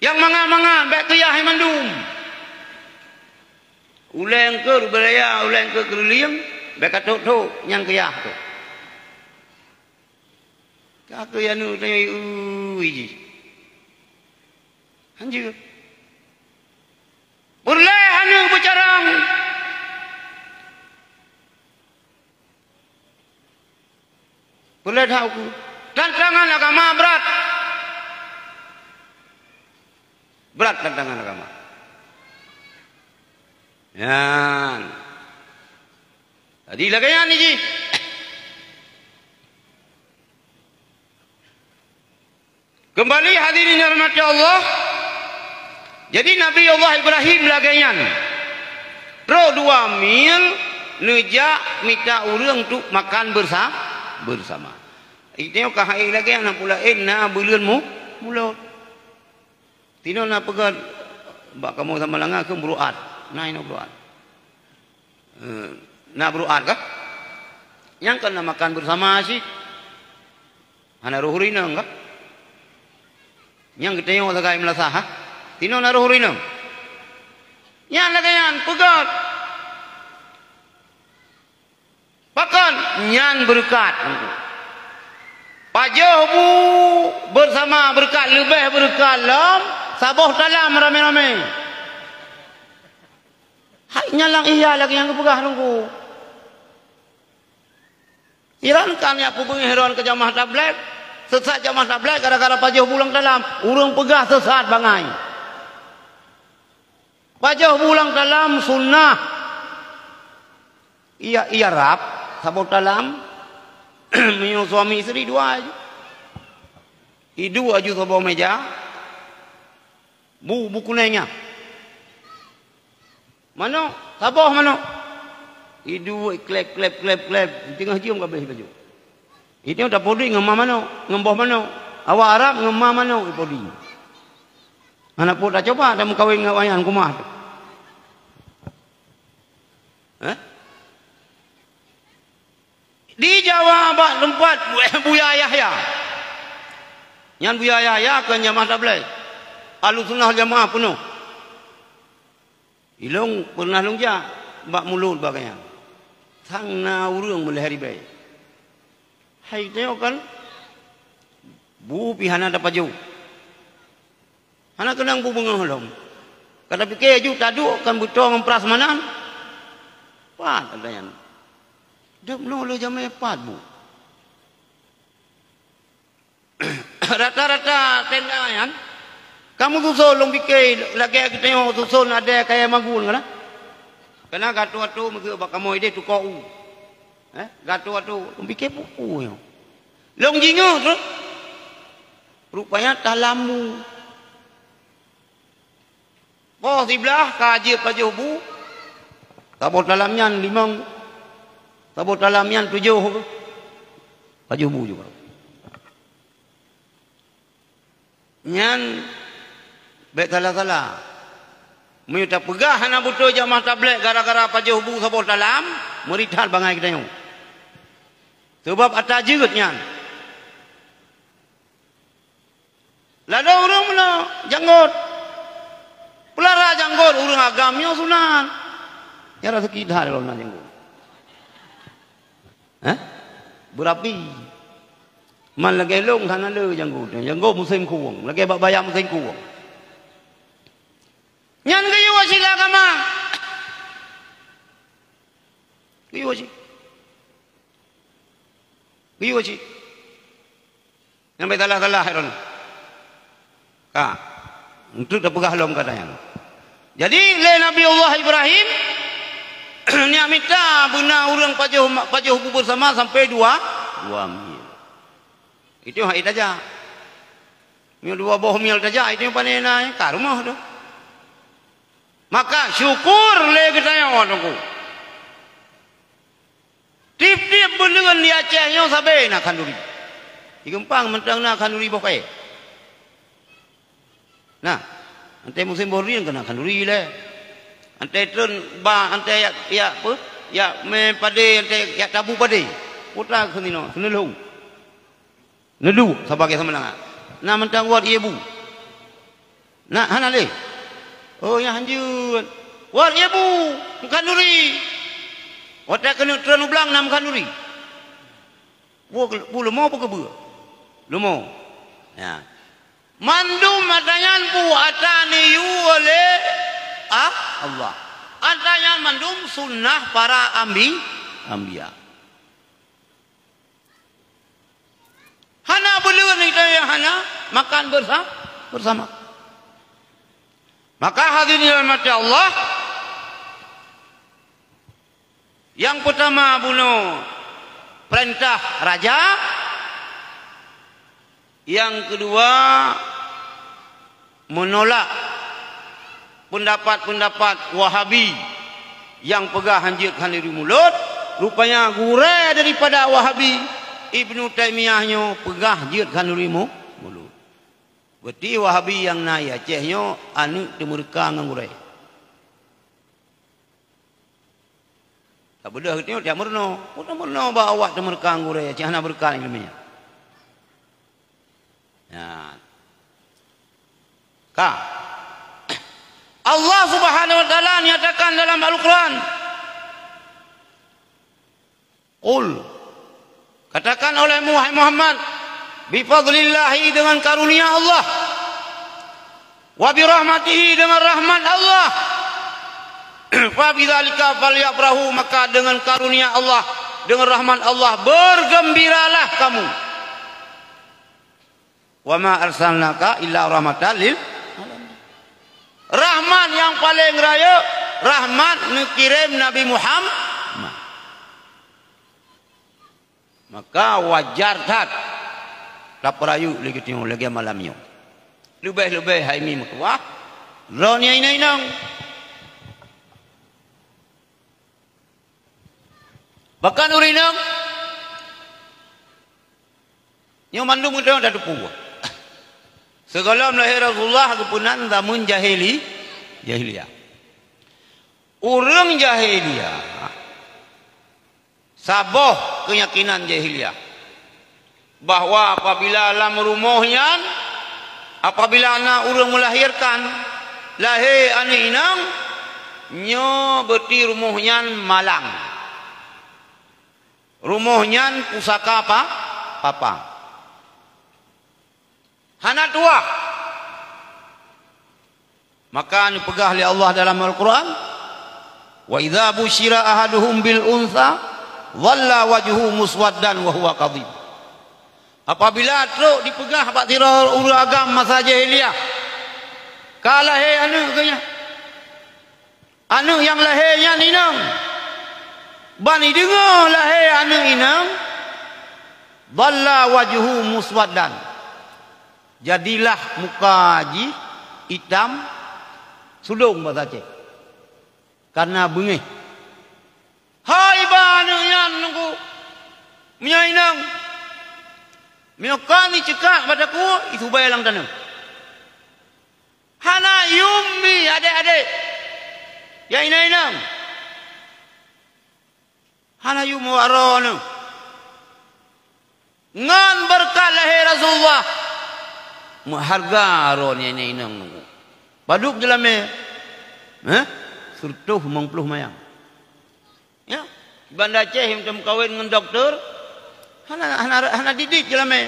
Nyang mangat-mangat bék keuyah hai mandum. Ulée eungkôt beuraya, ulée eungkôt keureulieng, bék ka thok-thok nyang keuyah tu. Ka keu aneuëk tanyoe ui jih. Hanjeuet. Peureulée aneuëk beucarông. Peureulée that uku. Tantangan agama brat. Brat tantangan agama. Nyan. Jadi lagée nyan jih. Keumbali hadirin yang dirahmati Allah. Jadi Nabi Allah Ibrahim lagée nyan. Trok dua mil neujak mita ureuëng untuk makan bersa-, bersama. Itu ka hai lagée nyan pula, eh, na buleuen mu-, mulod. Tinoe na peugah bak kamoe Samalanga keu beuruat. Na inoe beuruat. Eh, na beuruat kah? Nyang ka na makan bersama cit. Hana roh ureuëng inong kah? Nyang geutanyong sagai meulasah, ha? Tinoe na roh ureuëng inong. Nyan lagée nyan peugah. Pakon? Nyan beureukat. Pajoh bu beusama beureukat, leubeh beureukat lom saboh talam ramé-ramé. Hai nyan lam Ihya lagée nyang geupeugah Teungku. Iran kan nyang peubeungéh droen keu jamaah tablék, seusat jamaah tablék gara-gara pajoh bu lam talam, ureuëng peugah seusat bangai. Pajoh bu lam talam sunnah. Iya, iya rab saboh talam, meunyoe suami isteri dua aju. Iduek aju saboh meja, bu, bu kuneng nyan. Manok, saboh manok. Iduek kleb, kleb, kleb, kleb, teungoh jeuem ka abéh baju. Itu tapodi ngon ma manok, ngon boh manok. Awak Arab ngon ma manok ipodi. Hana peue tacoba tameukawen ngon awaknyan kumah tu. Eh? Di Jawa bak teumpat Buya Yahya. Nyan Buya Yahya kon jamaah tablék. Ahlussunnah wal Jamaah peunoh. Ilong peureunah lôn jak bak mulod bak gobnyan. Sang na ureuëng meuleuhée ribée. Hai tanyoe kan bu pih hana tapajoh. Hana keunong bu beungoh lom. Ka tapike aju taduek kan beutoe ngon prasmanan. Pat ata nyan. Deuek meunyoe lôn jamé pat bu. Rata-rata tenda nyan, kamoe suson lôn pike lagée geutanyoe suson adée kayée magun kana. Kana gato-ato meuseu bak kamoe ideh tukoe u. Eh, gato-ato lôn pike peue-peue nyoe. Lôn jingeuet tu. Rupanya talamu. Poh siblaih ka jeuet pajoh bu, saboh talam nyan limong, saboh talam nyan tujoh, pajoh bu juga. Nyan bék salah-salah. Meunyoe tapeugah hana beutôi jamaah tablék gara-gara pajoh bu saboh talam, meurit that bangai geutanyoe. Sabab ata jeuet nyan. Ladôm ureuëng meunoe janggot. Peulara janggot ureuëng agam nyoe sunat. Nyan raseuki that lom na janggot. Hah? Beurapi. Man lagée lôn hana le janggot. Janggot musém khueng. Lagée bak bayang musém khueng. Nyan geuyue sila agama. Geuyue cit. Geuyue cit. Nyang bék salah-salah droeneuh. Ka. Untuk tapeugah lom kata nyan. Jadi lé Nabi Allah Ibrahim, nyak mita beuna ureuëng pajoh, pajoh bu beusama sampai dua, dua mil. Itu hai tajak. Nyoe dua boh mil tajak, itu pane na ka rumoh tu. Maka syukur lé geutanyoe, Teungku. Tiep-tiep buleuen di Aceh nyoe sabe na khanduri. Di Geumpang mantong na khanduri boh kayèe. Nah, antée musém boh ruyueng keunan khanduri lé. Antée treun ba, antée yak, yak peue? Yak mé padé, antée yak tabu padé. Putra keunoe, keuneulhong. Neuduek sabagai seumangat. Na mantong wot ié bu. Na hana lé. Oh, nyang hanjeuet. Wot ié bu, meukhanduri. Watée keuneuk treun u blang na meukhanduri. Bu, bu leumo, bu keubeue. Leumo. Ya. Mandum ata nyan bu ata neuyue lé, ah, Allah. Ata nyan mandum sunnah para ambi-, anbiya. Hana buleuen itu nyang hana makan bersa-, bersama. Maka hadirin dirahmati Allah, nyang peutama bunoe peurintah raja, nyang keudua menolak peundapat-peundapat Wahabi nyang peugah hanjeuet khanduri mulod, rupanya gurée daripada Wahabi, Ibnu Taimiyah nyoe peugah jeuet khanduri mu-, mulod. Berarti Wahabi nyang na i Aceh nyoe aneuëk teumeureuka ngon gurée. Tabeudôh geutanyoe tiap meurunoe. Peue meurunoe bak awak teumeureuka ngon gurée, cit hana beureuka iéleumé nyan. Nyan. Ka. Allah Subhanahu wa Taala nyatakan dalam Al-Quran, "Qul," katakan olehmu, wahai Muhammad, "Bi fadlillahi," dengan karunia Allah, "wa bi rahmatihi," dengan rahmat Allah, "fa bidzalika falyafrahu," maka dengan karunia Allah, dengan rahmat Allah bergembiralah kamu. "Wa ma arsalnaka illa rahmatan lil alamin." Rahmat nyang paleng rayeuk, rahmat neukirém Nabi Muhammad. Maka wajar that tapeurayeuk lé geutanyoe lagée malam nyoe. Leubeh-leubeh hai mi meutuwah, droeneuh inong-inong. Bahkan ureuëng inong, nyoe mandum geutanyoe tateupeue. Sigohlom lahé Rasulullah geupeunan zameun jahili-, jahiliyah. Ureuëng jahiliyah, saboh keuyakinan jahiliyah, bahwa apabila lam rumoh nyan, apabila na ureuëng meulahirkan, lahé aneuëk inong, nyoe beuti rumoh nyan malang. Rumoh nyan pusaka pa-, papa. Hana tuwah. Maka neupeugah lé Allah dalam Al-Quran, "Wa idza busyira ahaduhum bil untsa, dhalla wajhuhu muswaddan wa huwa kadhib." Apabila trok dipeugah bak sidroe ureuëng agam masa jahiliyah, ka lahé aneuëk geuh nyan, aneuëk nyang lahé nyan inong, ban ideungoe lahé aneuëk inong, dhalla wajhuhu muswaddan, jadilah muka jih itam sudong basa Aceh, kareuna beungéh. Hai ba aneuëk nyan, Teungku, meunyoe inong, meunyoe ka neuceukak bak takue, isubai lam tanoh. Hana yum mi adék-adék, ya inong-inong. Hana yum awak droeneuh. Ngon beureukat lahé Rasulullah, meuhareuga droeneuh inong-inong. Padub jeulamé? Hah? Seureutôh limong ploh mayam. Ya, di Banda Aceh nyang teumeukawen ngon doktor, hana, hana, hana didik jeulamé.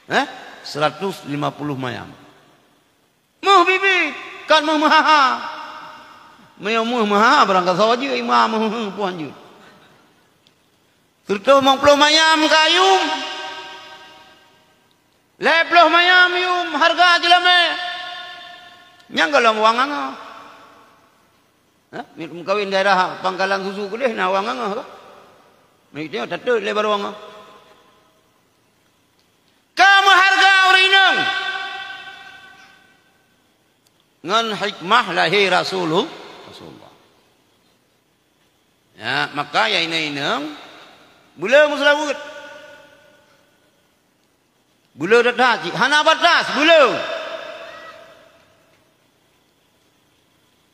Hah? Seratus lima puluh mayam. Meuh bibi, kan meuh meuhaha. Meunyoe meuh meuhaha, barangkasoe jeuet ima meuh puhan jeuet. Seureutôh limong ploh mayam ka yum. Lhée ploh mayam yum hareuga jeulamé. Nyang gohlom wang angah. Hah? Meukawen daerah Pangkalan Susu keudeh na wang angah ka? Meuitéh tateut lé barô angah. Ngon hikmah lahé Rasulul-, Rasulullah. Ya, maka ya inong-inong, beu le meuseulaweuet. Beu le that-that cit, hana batas, beu le.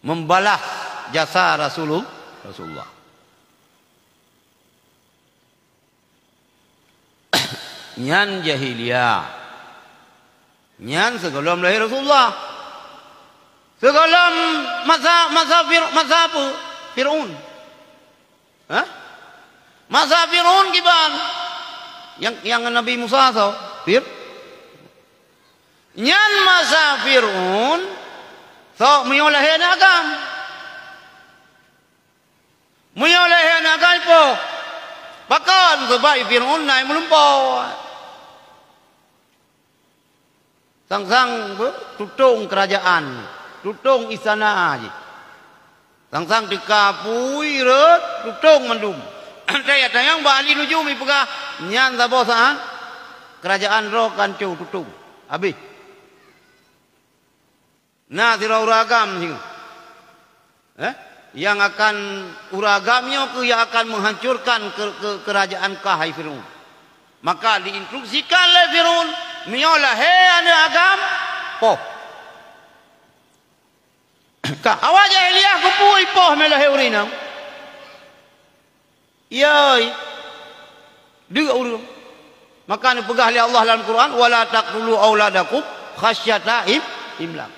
Membalas jasa Rasulul-, Rasulullah. Nyan jahiliyah. Nyan sigohlom lahé Rasulullah. Sigohlom masa, masa Fir-, masa apa? Fir'aun. Hah? Masa Fir'aun kiban? Nyang, nyang Nabi Musa soe? Fir-, nyan masa Fir'aun, soe meunyoe lahé aneuëk agam. Meunyoe lahé aneuëk agam po. Pakon? Sabab Fir'aun na meulumpoe. Sang-sang be-, tutong keurajeuen, tutong istana jih. Sang-sang teuka apui rhot, tutong mandum. Teuka tanyong bak ahli nujum ipeugah, nyan saboh saát keurajeuen droe ka hanco tutong, habéh. Na sidroe ureuëng agam sigoe. Eh? Nyang akan ureuëng agam nyoe keuh nyang akan menghancurkan ke-, ke-, keurajeuen kah hai Fir'aun. Maka diinstruksikan lé Fir'aun, meunyoe lahé aneuëk agam, poh. Ka awak jahiliyah keupeue ipoh meulahé ureuëng inong? Yai, deuk ureuëng. Maka neupeugah lé Allah lam Quran, "Wala taqtulu auladakum khasyata im-, imlak."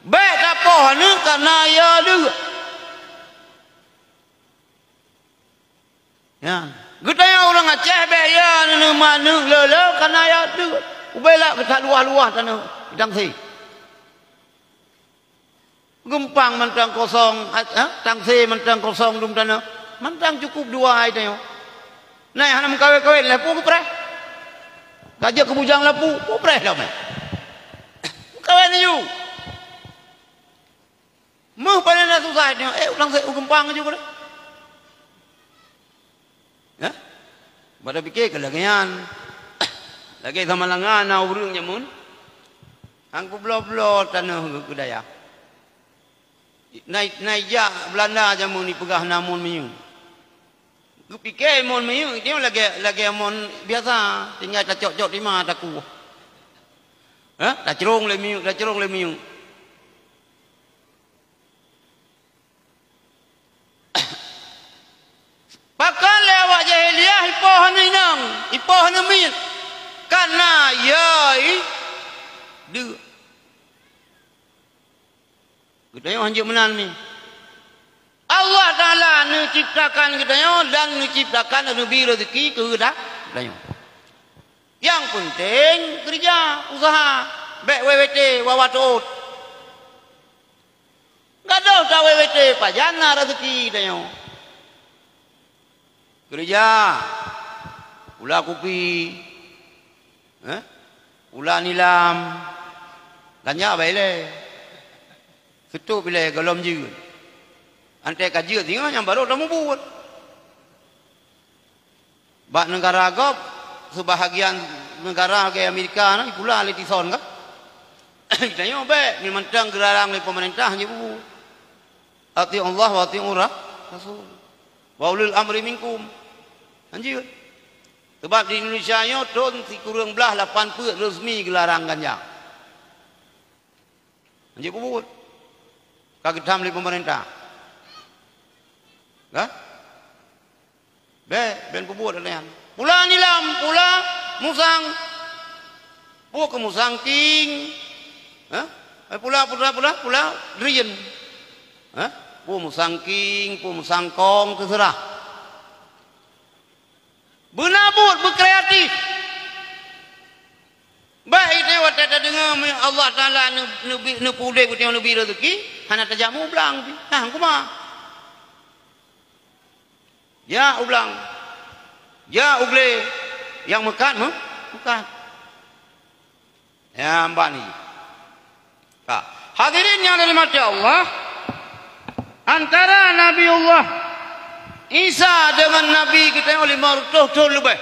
Bék tapoh aneuëk kareuna ya deuk. Ya. Geutanyoe ureuëng Aceh bék ya neuneuk maneuëk le-le kareuna ya deuk. Ubé lak geutak luwah-luwah tanoh bidang sie. Geumpang mantong kosong, ha, tangse mantong kosong dum tanoh. Mantong cukup dua ai tanyoe. Nai hana meukawen-kawen, lheuh peue geupreh? Ka jeuet keu bujang lapu, peue preh lom, eh? Meukawen aju. Meuh paléng na susah tanyoe, eh, u tangse u geumpang aju keunoe. Hah? Bak tapike keu lagée nyan. Lagée Samalanga na ureuëng jameun, han peubloe-bloe tanoh keu dayah. Na, na jak Beulanda jameun ipeugah na mon minyeuk. Geupike mon minyeuk nyoe lagée, lagée mon biasa, tinggai tacok-cok tima takueh. Hah? Tacrong lé minyeuk, tacrong lé minyeuk. Pakon lé awak jahiliyah ipoh aneuëk inong, ipoh aneuëk miet? Kareuna yai deuk. Geutanyoe hanjeuet meunan mi. Allah Taala neuciptakan geutanyoe dan neuciptakan neubri rezeki keu geuta-, geutanyoe. Nyang peunteng keureuja, usaha, bék W W T, wawa teuôt. Gadôh ta-W W T, pajan na rezeki tanyoe. Keureuja, pula kupi, eh? Pula nilam, ganja bai ilée. Seutôb ilée gohlom jeuet. Anté ka jeuet singoh nyang barô tamubuet. Bak neugara gob, seubahagian neugara lagée Amerika na, ipula lé tison ka. Tanyoe bék, meunyoe mantong geularang lé peumeurintah, han jeuet bubuet. Ati'ullah wa ati'ur ra-, rasul. Wa ulil amri minkum. Han jeuet. Sabab di Indonesia nyoe thon sikureueng blaih lapan peuet resmi geularang ganja. Han jeuet bubuet. Ka geutam lé peumeurintah. Ka? Bék, bék bubuet lagée nyan. Pula nilam, pula musang. Peue keu musang king? Hah? Eh, pula, pula, pula, pula drien. Hah? Peue musang king, peue musang kong, teuseurah. Beuna buet, beukreatif. Bék geutanyoe watée tadeungoe Allah Taala neu-, neubi-, neupeuudeb geutanyoe, neubri rezeki, hana tajak meublang pih. Nah, kumaha? Jak u blang. Jak u glé. Nyang meukat meu-, meukat. Nyan ban ié. Ka. Hadirin nyang dirahmati Allah, antara Nabiullah Isa deungon Nabi geutanyoe limong reutôh thon leubeh.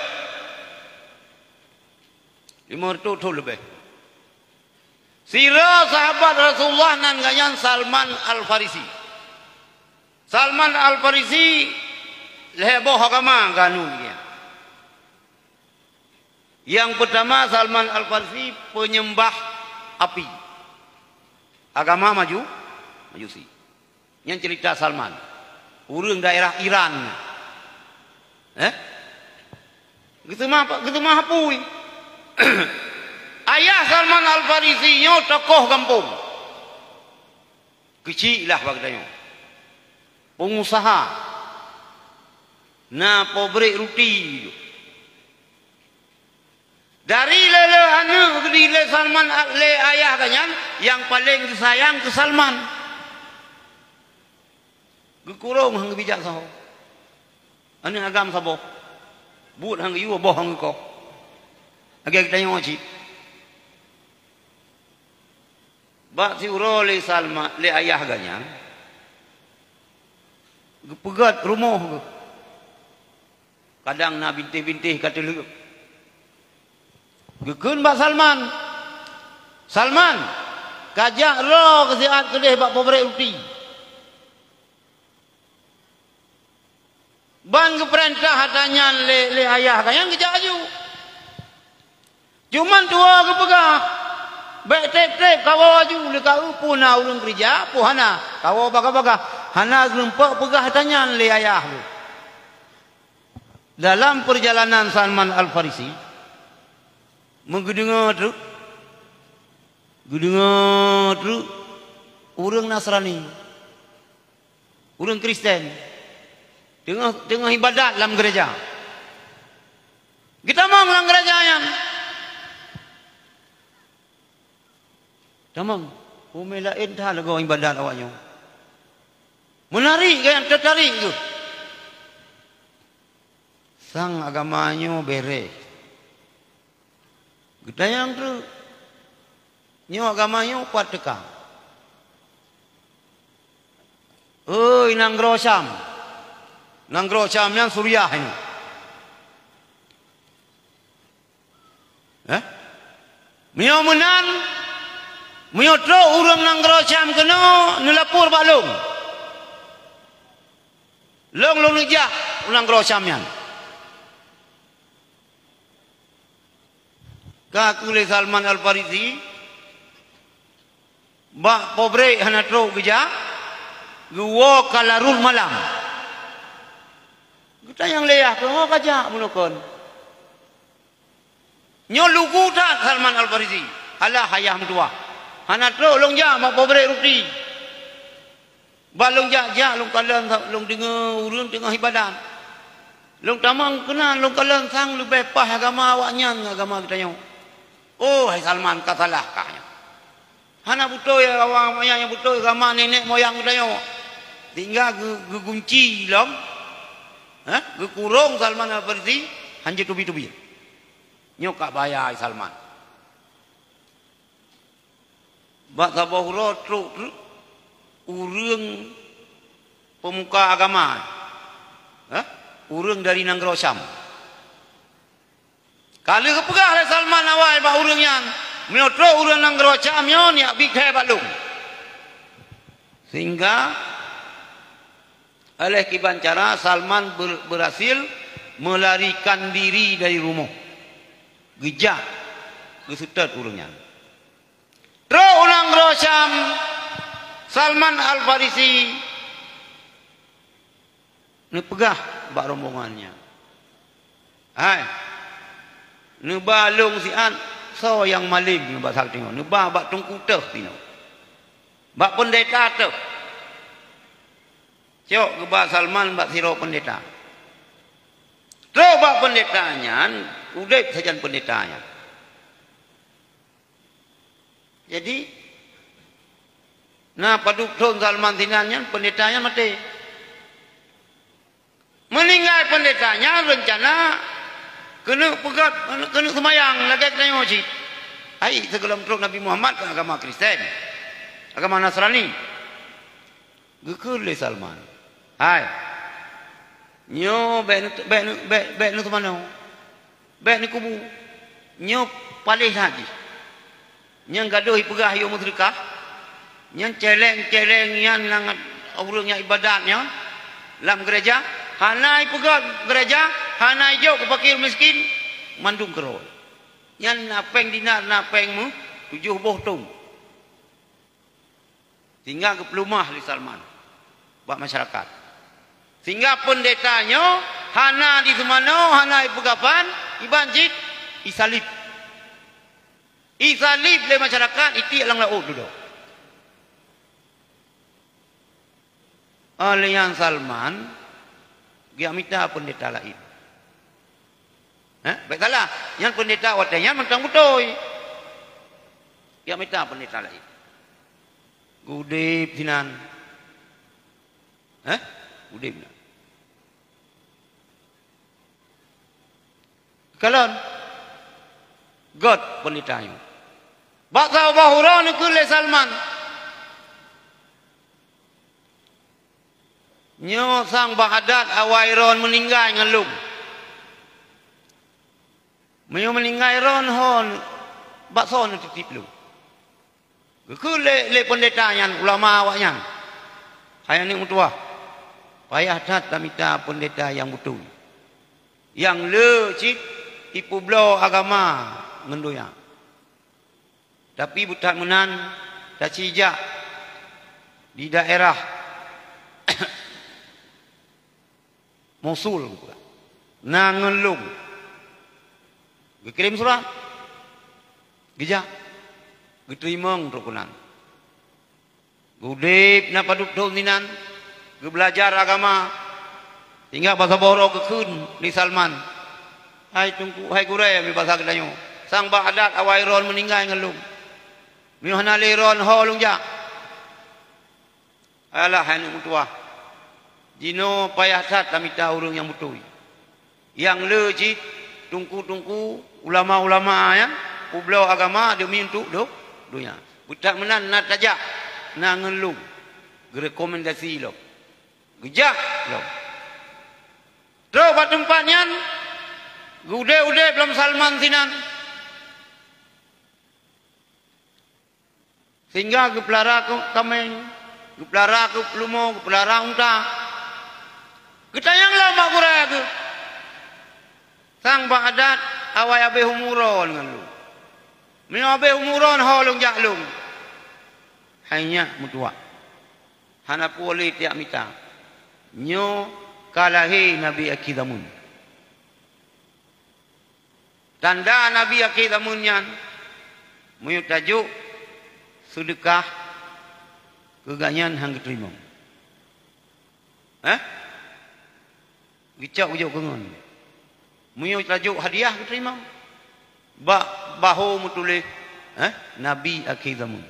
Limong reutôh thon leubeh. Sidroe sahabat Rasulullah nan geuhnyan Salman Al-Farisi. Salman Al-Farisi lhée boh agama geuanut geuhnyan. Nyang peutama, Salman Al-Farisi peunyeumbah api. Agama Maju-, Majusi. Nyan ceurita Salman. Ureuëng daerah Iran. Eh? Geuseumah, geuseumah apui. Ayah Salman Al-Farisi nyoe tokoh gampông. Keuchik lah bak geutanyoe. Peungusaha. Na pabrék ruti. Dari lé-lé aneuëk geudi lé Salman, lé ayah geuhnyan, nyang paleng geusayang keu Salman. Geukurong han geubijak saho. Aneuëk agam saboh. Buet han geuyue, boh han geukoh. Lagée geutanyoe cit. Bak siuroe lé Salma-, lé ayah geuhnyan, geupeugét rumoh geuh. Kadang na bintéh-bintéh ka teulheueh. Geukheun bak Salman, "Salman, kajak droe keu siat keudeh bak pabrék ruti." Ban geupeurintah ata nyan lé, lé ayah geuhnyan, geujak laju. Cuman tuwoe geupeugah, "Bék treb-treb, kawoe laju, lé ka eu peue na ureuëng keurija, peue hana, kawoe bagah-bagah." Hana geureumpok peugah ata nyan lé ayah geuh. Dalam peurjalanan Salman Al-Farisi, meugeudeungoe treuk, geudeungoe treuk ureuëng Nasrani. Ureuëng Kristen teungoh, teungoh iébadat lam geureuja. Geutamong lam geureuja nyan. Tamong, umé laén that lagoe iébadat awaknyoe. Meunarik geuh, teutarek geuh. Sang agama nyoe béreh. Geutanyong treuk, "Nyoe agama nyoe pat teuka?" "Oi, nanggroe Syam." Nanggroe Syam nyan Suriah nyoe. Eh? "Meunyoe meunan, meunyoe trok ureuëng nanggroe Syam keunoe, neulapor bak lôn. Lôn, lôn neujak u nanggroe Syam nyan." Ka keuh lé Salman Al-Farisi, bak pabrék hana trok geujak, geuwoe ka larot malam. Geutanyong lé ayah, "Keunoe kajak meunoe kon?" "Nyoe lugu that Salman Al-Farisi." "Alah ayah meutuwah, hana trok lôn jak bak pabrék ruti. Bah lôn jak-jak lôn kalon, lôn deungoe ureuëng teungoh iébadat. Lôn tamong keunan lôn kalon sang leubeh paih agama awaknyan ngon agama geutanyoe." "Oh, hai Salman, ka salah kah nyan. Hana beutôi agama awaknyan, nyang beutôi agama nenek moyang geutanyoe." Sehingga geu-, geugunci lom, eh, geukurong Salman Al-Farisi, han jiteubiet-teubiet. Nyoe ka bahaya, hai Salman. Bak saboh uroe trok treuk ureuëng peumuka agama, eh, ureuëng dari nanggroe Syam. Ka lheueh geupeugah lé Salman awai bak ureuëng nyan, "Meunyoe trok ureuëng nanggroe Syam nyoe, neujak biet keu bak lôn." Sehingga óh lheueh kiban cara Salman ber-, beurhasil meularikan diri dari rumoh. Geujak geuseutôt ureuëng nyan. Trok u nanggroe Syam, Salman Al-Farisi neupeugah bak rombongan nyan, "Hai, neuba lôn siat soe nyang malem nibak saboh teungoh, neuba bak teungku teuh tinoe, bak peundeta teuh." Cok geuba Salman bak sidroe peundeta. Trok bak peundeta nyan, udeb sajan peundeta nyan. Jadi, na padub thon Salman sinan nyan, peundeta nyan maté. Meuninggai peundeta nyan, reuncana keuneuk peugét, keuneuk seumayang lagée geutanyoe cit. Hai, sigohlom trok Nabi Muhammad keu agama Kristen, agama Nasrani. Geukheun lé Salman, "Hai, nyoe bék neu-, bék neu-, bék, bék neuseumanoe, bék neukubu. Nyoe paléh that jih. Nyang gadôh ipeugah yôh meuseudeukah, nyan celeng-celeng nyan lam ureuëng nyang ibadat nyan lam gereja, hana ipeugah gereja, hana ijok keu fakir miskin, mandum keurôi. Nyan na péng dinar, na péng meuh, tujoh boh tông. Sehingga geupeuleumah lé Salman bak masyarakat. Sehingga peundeta nyoe hana diseumanoe, hana ipeugapan, iban cit isalib. Isalib lé masyarakat, itiek lam laôt dudoe. Óh lheueh nyan Salman geujak mita peundeta laén. Hah? Bék salah, nyan peundeta watée nyan mantong beutôi. Geujak mita peundeta laén. Geudeb sinan. Hah? Geudeb sinan. Kalon, gét peundeta nyoe. Bak saboh uroe neukheun lé Salman, "Nyoe sang bak adat awai droen meuninggai ngon lôn. Meunyoe meuninggai droen, ho bak soe neutitip lôn?" Geukheun lé, lé peundeta nyan, ulama awaknyan, "Hai aneuëk meutuwah, payah that tamita peundeta nyang beutôi, nyang le cit ipeubloe agama ngon donya. Tapi beuthat meunan, taci jak di daerah Mosul, na ngon lôn." Geukirém surat, geujak, geuteurimong trok keunan. Geudeb na padub thon sinan, geubeulajar agama, sehingga bak saboh uroe geukheun lé Salman, "Hai Teungku, hai gurée," basa geutanyoe, "sang bak adat awai droen meuninggai ngon lôn. Meunyoe hana lé droen, ho lôn jak?" "Alah, hai aneuëk meutuwah, jinoe payah that tamita ureuëng nyang beutôi. Nyang le cit teungku-teungku, ulama-ulama nyan peubloe agama deumi untuk do-, donya. Beuthat meunan na tajak, na ngon lôn, geurekomendasi lom." Geujak lom. Trok bak teumpat nyan, geudeb-udeb lom Salman sinan. Sehingga geupeulara keu kaméng, geupeulara keu peuleumô, geupeulara unta. Geutanyong lom bak gurée geuh, "Sang bak adat awai abéh umu droen ngon lôn. Meunyoe abéh umu droen, ho lôn jak lôn?" "Hai nyak meutuwah, hana peue lé tajak mita. Nyoe ka lahé Nabi akhé zamon. Tanda Nabi akhé zamon nyan, meunyoe tajok seudeukah keu gobnyan han geuteurimong." Hah? Geucok geujok keu ngon. Meunyoe tajok hadiah geuteurimong. Bak bahô meutuléh, hah? Nabi akhé zamon.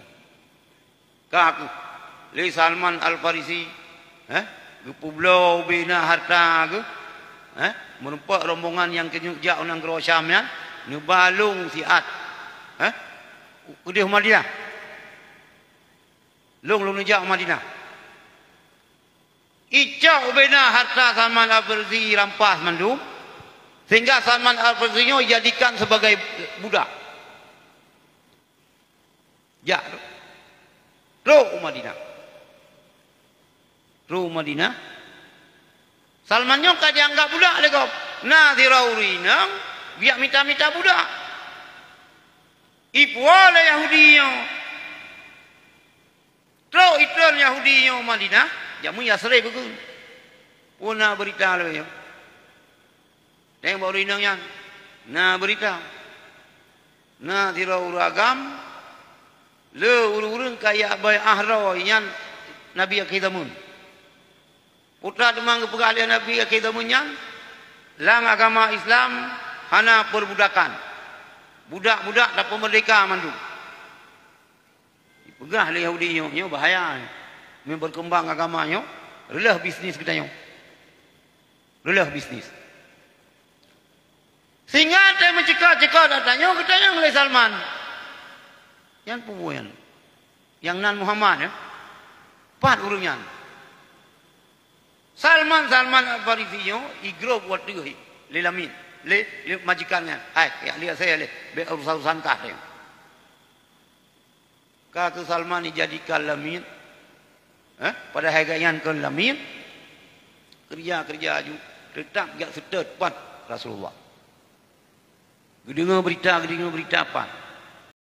Ka kheueh lé Salman Al-Farisi, eh, geupeubloe ubé na hareuta geuh, eh, meurumpok rombongan nyang keuneuk jak u nanggroe Syam nyan, neuba lôn siat, eh, u-, udeh u Madinah. Lôn, lôn neujak u Madinah. Icok ubé na hareuta Salman Al-Farisi, rampas mandum, sehingga Salman Al-Farisi nyoe dijadikan sebagai budak. Jak trok u Madinah. Trok u Madinah. Salman nyoe ka jianggab budak lé gob. Na sidroe ureuëng inong geujak mita-mita budak. Ipuwoe lé Yahudi nyoe. Trok itreun Yahudi nyoe u Madinah, jameun Yasrib geukheun. Peue na beurita lagée nyoe? Teuntèe bak ureuëng inong nyan na beurita. Na sidroe ureuëng agam, le ureuëng-ureuëng ka jak baiát droe nyan Nabi akhé zamon. Peue teuma geupeugah lé Nabi akhé zamon nyan, lam agama Islam hana peurbudakan. Budak-budak tapeumeurdeka mandum. Peugah lé Yahudi nyoe, nyoe bahaya. Meu beukeumbang agama nyoe, reuloh bisnis geutanyoe. Reuloh bisnis. Sehingga watée meuceuka-ceuka geutanyoe, geutanyong lé Salman, "Nyan peue buet nyan? Nyang nan Muhammad, ya? Pat ureuëng nyan?" Salman, Salman Al-Farisi nyoe, igrob watée lé lamiet, lé, lé majikan nyan. "Hai, jak liek asèe lé, bék urusan-urusan kah." Ka keu Salman dijadikan lamin, eh? Padahai gobnyan kon lamin, keurija-keurija aju, teutap jak seutôt pat Rasulullah. Geudeungoe beurita, geudeungoe beurita pat.